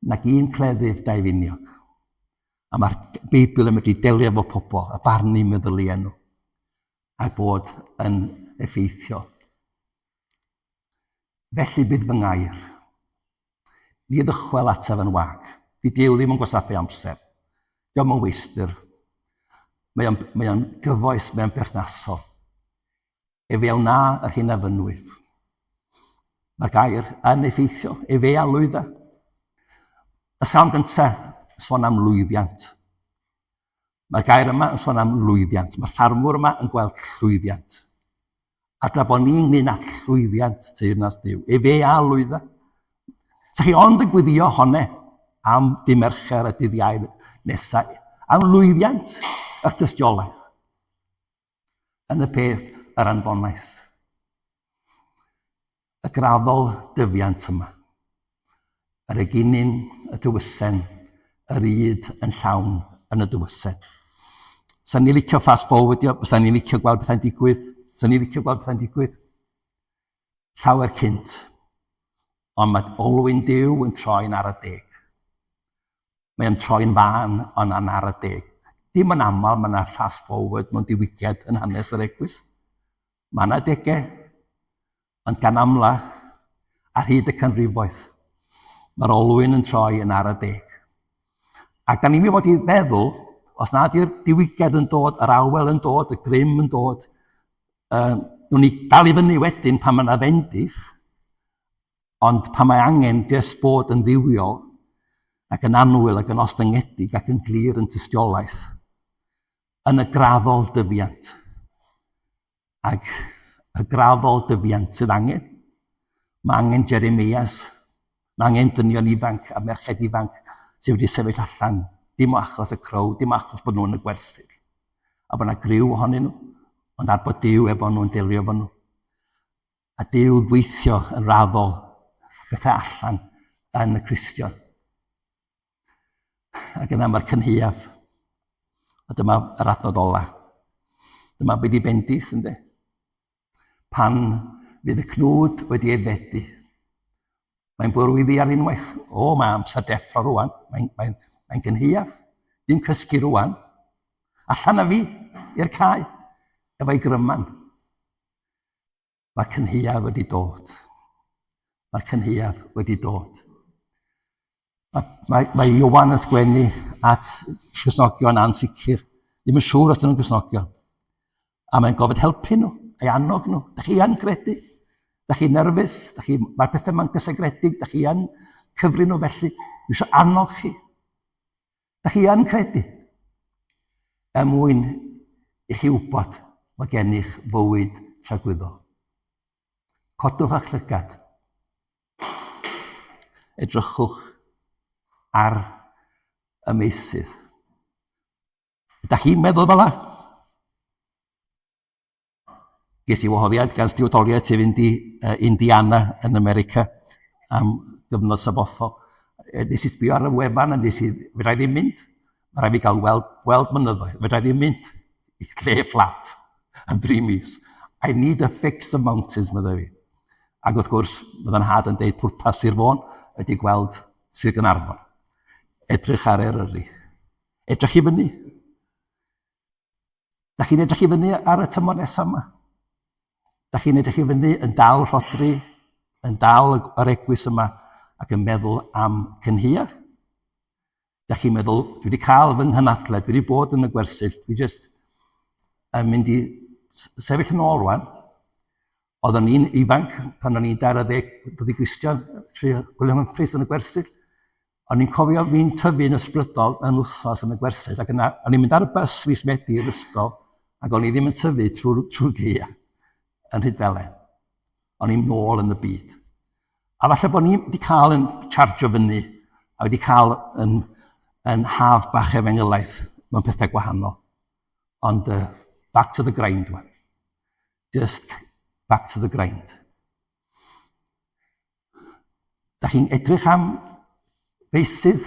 nag un cleddyf daufiniog. A mae'r Beibl yn medru delio efo pobl a barnu meddyliau nhw a bod yn effeithiol. Felly bydd fy ngair. Ni ddychwel ataf yn wag. Fi Duw ddim yn gwasanaethu amser. Diolch yn weistr. Mae o'n, mae o'n gyfoes, mae o'n berthnasol. Efe a wna yr hyn a fynwyf. Mae'r gair yn effeithiol. Efe a lwydda. Y salm gyntaf sôn am lwyddiant. Mae'r gair yma yn sôn am lwyddiant. Mae'r ffarmwr yma yn gweld llwyddiant. A dra bod ni'n ynglyn â llwyddiant teyrnas Duw. Efe a lwydda. Sa chi ond yn gwyddio honne am dy Mercher a dydd Iau nesau, am lwyddiant eich tystiolaeth. Yn y peth yr anfonais. Y graddol dyfiant yma. Yr eginyn, y dywysen, yr ŷd yn llawn yn y dywysen. Sa'n ni licio fast forwardio, sa'n ni licio gweld pethau'n digwydd, sa'n ni licio gweld pethau'n digwydd. Llawer cynt. Ond mae olwyn Duw yn troi'n ara deg. Mae o'n troi'n fân ond yn ara deg. Dim yn aml mae yna fast forward mewn diwygiad yn hanes yr eglwys. Mae yna degau, ond gan amla, ar hyd y canrifoedd, mae'r olwyn yn troi yn ara deg. Ac da ni'n mynd fod i feddwl, os nad yw'r diwygiad yn dod, yr awel yn dod, y grym yn dod, um, nhw'n ni dal i fyny wedyn pan mae yna fendith, ond pan mae angen jyst bod yn ddiwiol ac yn annwyl ac yn ostyngedig ac yn glir yn tystiolaeth, yn y graddol dyfiant. Ac y graddol dyfiant sydd angen. Mae angen Jeremias, mae angen dynion ifanc a merched ifanc sydd wedi sefyll allan, dim o achos y crow, dim o achos bod nhw'n y gwersyll, a bod yna griw ohonyn nhw, ond ar bod Duw efo nhw'n delio efo nhw. A Duw yn gweithio yn raddol bethau allan yn y Cristion. Ac yna mae'r cynhaeaf. A dyma yr adnod ola. Dyma beth i bendith, ynddo. Pan fydd y cnwd wedi ei fedu, mae'n bwrw iddi ar unwaith. O, mae amser deffro rwan. Mae'n mae, mae gynhaeaf. Dim cysgu rwan. Allan â fi i'r cae efo'i gryman. Mae'r cynhaeaf wedi dod. Mae'r cynhaeaf wedi dod. Mae, mae, mae Iowan yn sgwennu at Gristnogion ansicr. Ddim yn siŵr os ydyn nhw'n Gristnogion. A mae'n gofyn helpu nhw, a'i annog nhw. Da chi yn credu? Da chi'n nerfus? Da chi, mae'r pethau yma'n gysegredig? Da chi yn cyfri nhw felly? Dwi eisiau annog chi. Da chi yn credu? Er mwyn i chi wybod mae gennych fywyd tragwyddol. Codwch eich llygad. Edrychwch ar y meysydd. Ydych chi'n meddwl fel 'na? Ges i wahoddiad gan Stuart Olliott i fynd i Indiana yn America am gyfnod sabothol. Nes i sbio ar y wefan a nes i, fedra i ddim mynd. Mae rhaid fi gael weld, weld mynyddoedd. Fedra i ddim mynd i lle fflat am dri mis. I need a fix of mountains, meddai fi. Ac wrth gwrs, bydda'n nhad yn deud pwrpas Sir Fôn ydy gweld Sir Gaernarfon. Edrych ar Eryri. Edrych i fyny. Da chi'n edrych i fyny ar y tymor nesaf yma? Da chi'n edrych i fyny yn dal Rhodri, yn dal yr egwys yma ac yn meddwl am cynhia? Da chi'n meddwl, dwi wedi cael fy nghynadledd, dwi wedi bod yn y gwersyll, dwi jyst yn mynd i sefyll yn ôl rwan. Oeddwn i'n ifanc pan o'n i'n 20, dod i Gristion, trwy William Humphreys yn y gwersyll. O'n i'n cofio fi'n tyfu'n ysbrydol yn wythnos yn y gwersyll, ac yna o'n i'n mynd ar y bus fis Medi i'r ysgol, ac o'n i ddim yn tyfu trwy'r trwy gaea yn Rhydfelen. O'n i'n nôl yn y byd. A falle bod ni wedi cael yn chargio fyny, a wedi cael yn, yn haf bach efengylaeth mewn pethau gwahanol. Ond uh, back to the grind one. Just back to the grind. Da chi'n edrych am feysydd?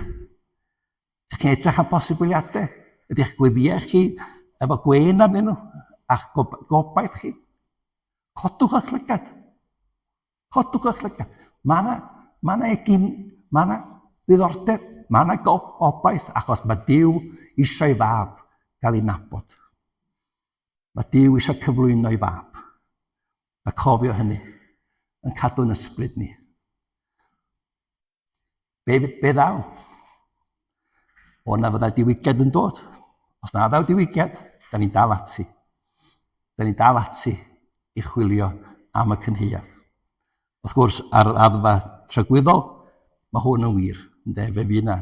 Da chi'n edrych am posibiliadau? Ydych gweddiau chi efo gwên arnyn nhw? A'ch gobaith chi? Codwch eich llygad. Codwch eich llygad. Mae yna ma na egin, mae yna ddiddordeb, mae yna gobaith, achos mae Duw eisiau ei fab gael ei nabod. Mae Duw eisiau cyflwyno ei fab. Mae cofio hynny yn cadw'n ysbryd ni. Be, be ddaw? O na fyddai diwygiad yn dod. Os na ddaw diwygiad, da ni'n dal ati. Da ni'n dal ati i chwilio am y cynhaeaf. Wrth gwrs, ar yr raddfa tragwyddol, mae hwn yn wir, ynde, fe fydd yna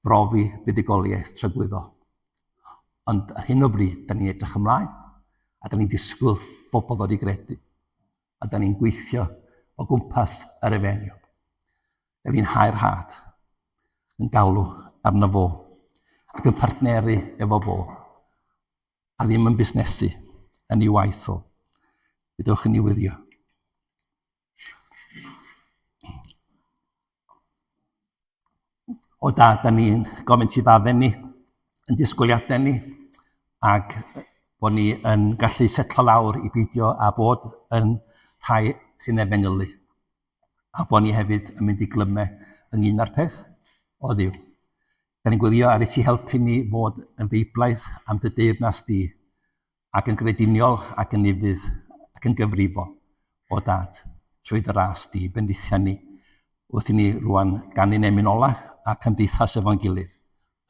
brofi buddugoliaeth tragwyddol. Ond ar hyn o bryd, da ni'n edrych ymlaen, a da ni'n disgwyl bobl ddod i gredu, a da ni'n gweithio o gwmpas yr efengyl. Da ni'n hau'r had, yn galw arno fo, ac yn partneru efo fo, a ddim yn busnesu yn ei waith o. Fedrwch chi wyddio. O da, da ni'n gofyn ti fadden ni, yn disgwyliadau ni, ac bod ni yn gallu setlo lawr i beidio a bod yn rhai sy'n efengylu. A bod ni hefyd yn mynd i glymau ynglyn â'r peth o Dduw. Da ni'n gweddio ar i ti helpu ni fod yn feiblaidd am dy deyrnas di, ac yn grediniol ac yn ufudd ac yn gyfrifol, o Dad, trwy dy ras di, bendithia ni wrth i ni rwan ganu'n emyn ola a cymdeithas efo'n gilydd,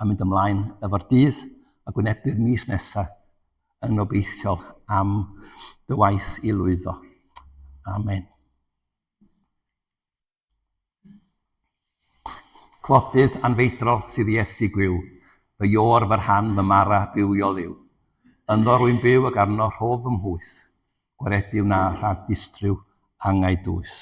a mynd ymlaen efo'r dydd a gwynebu'r mis nesa yn obeithiol am dy waith i lwyddo. Amen. Clodydd anfeidrol sydd Iesu gwiw, Fy iôr, fy rhan, fy mara, bywiol yw. Ynddo rwy'n byw ac arno rhof fy mhwys, Gwaredu wna rhag distryw angau dwys.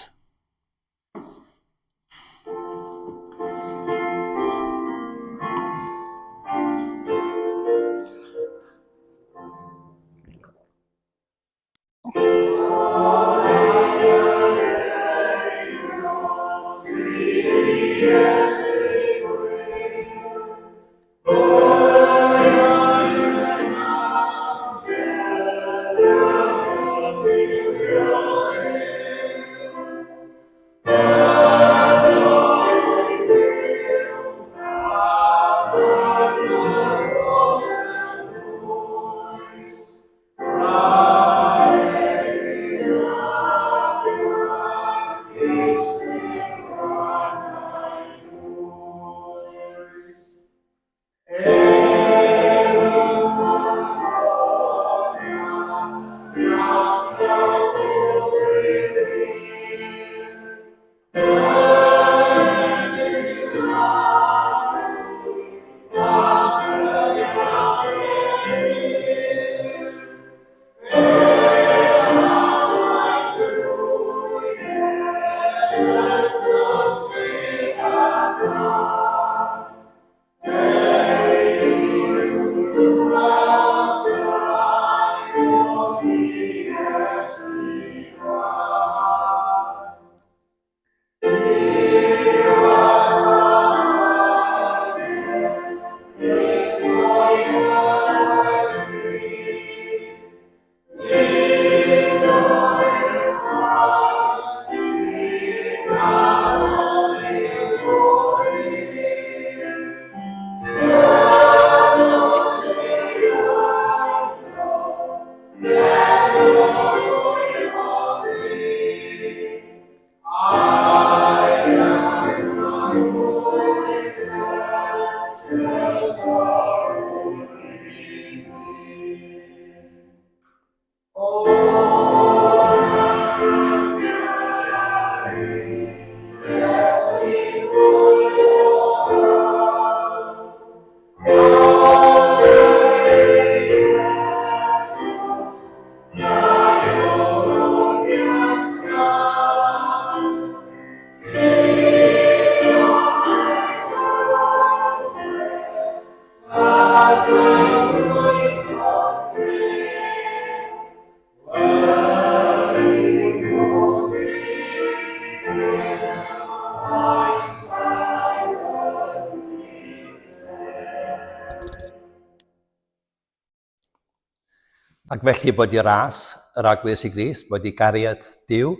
Ac felly bod i ras yr Arglwydd Iesu Grist, bod i gariad Duw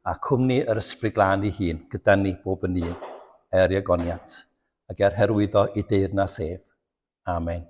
a cwmni yr Ysbryd Glân ei hun gyda ni bob yn un, er i ogoniant, ac er herwyddo i deyrnas ef. Amen.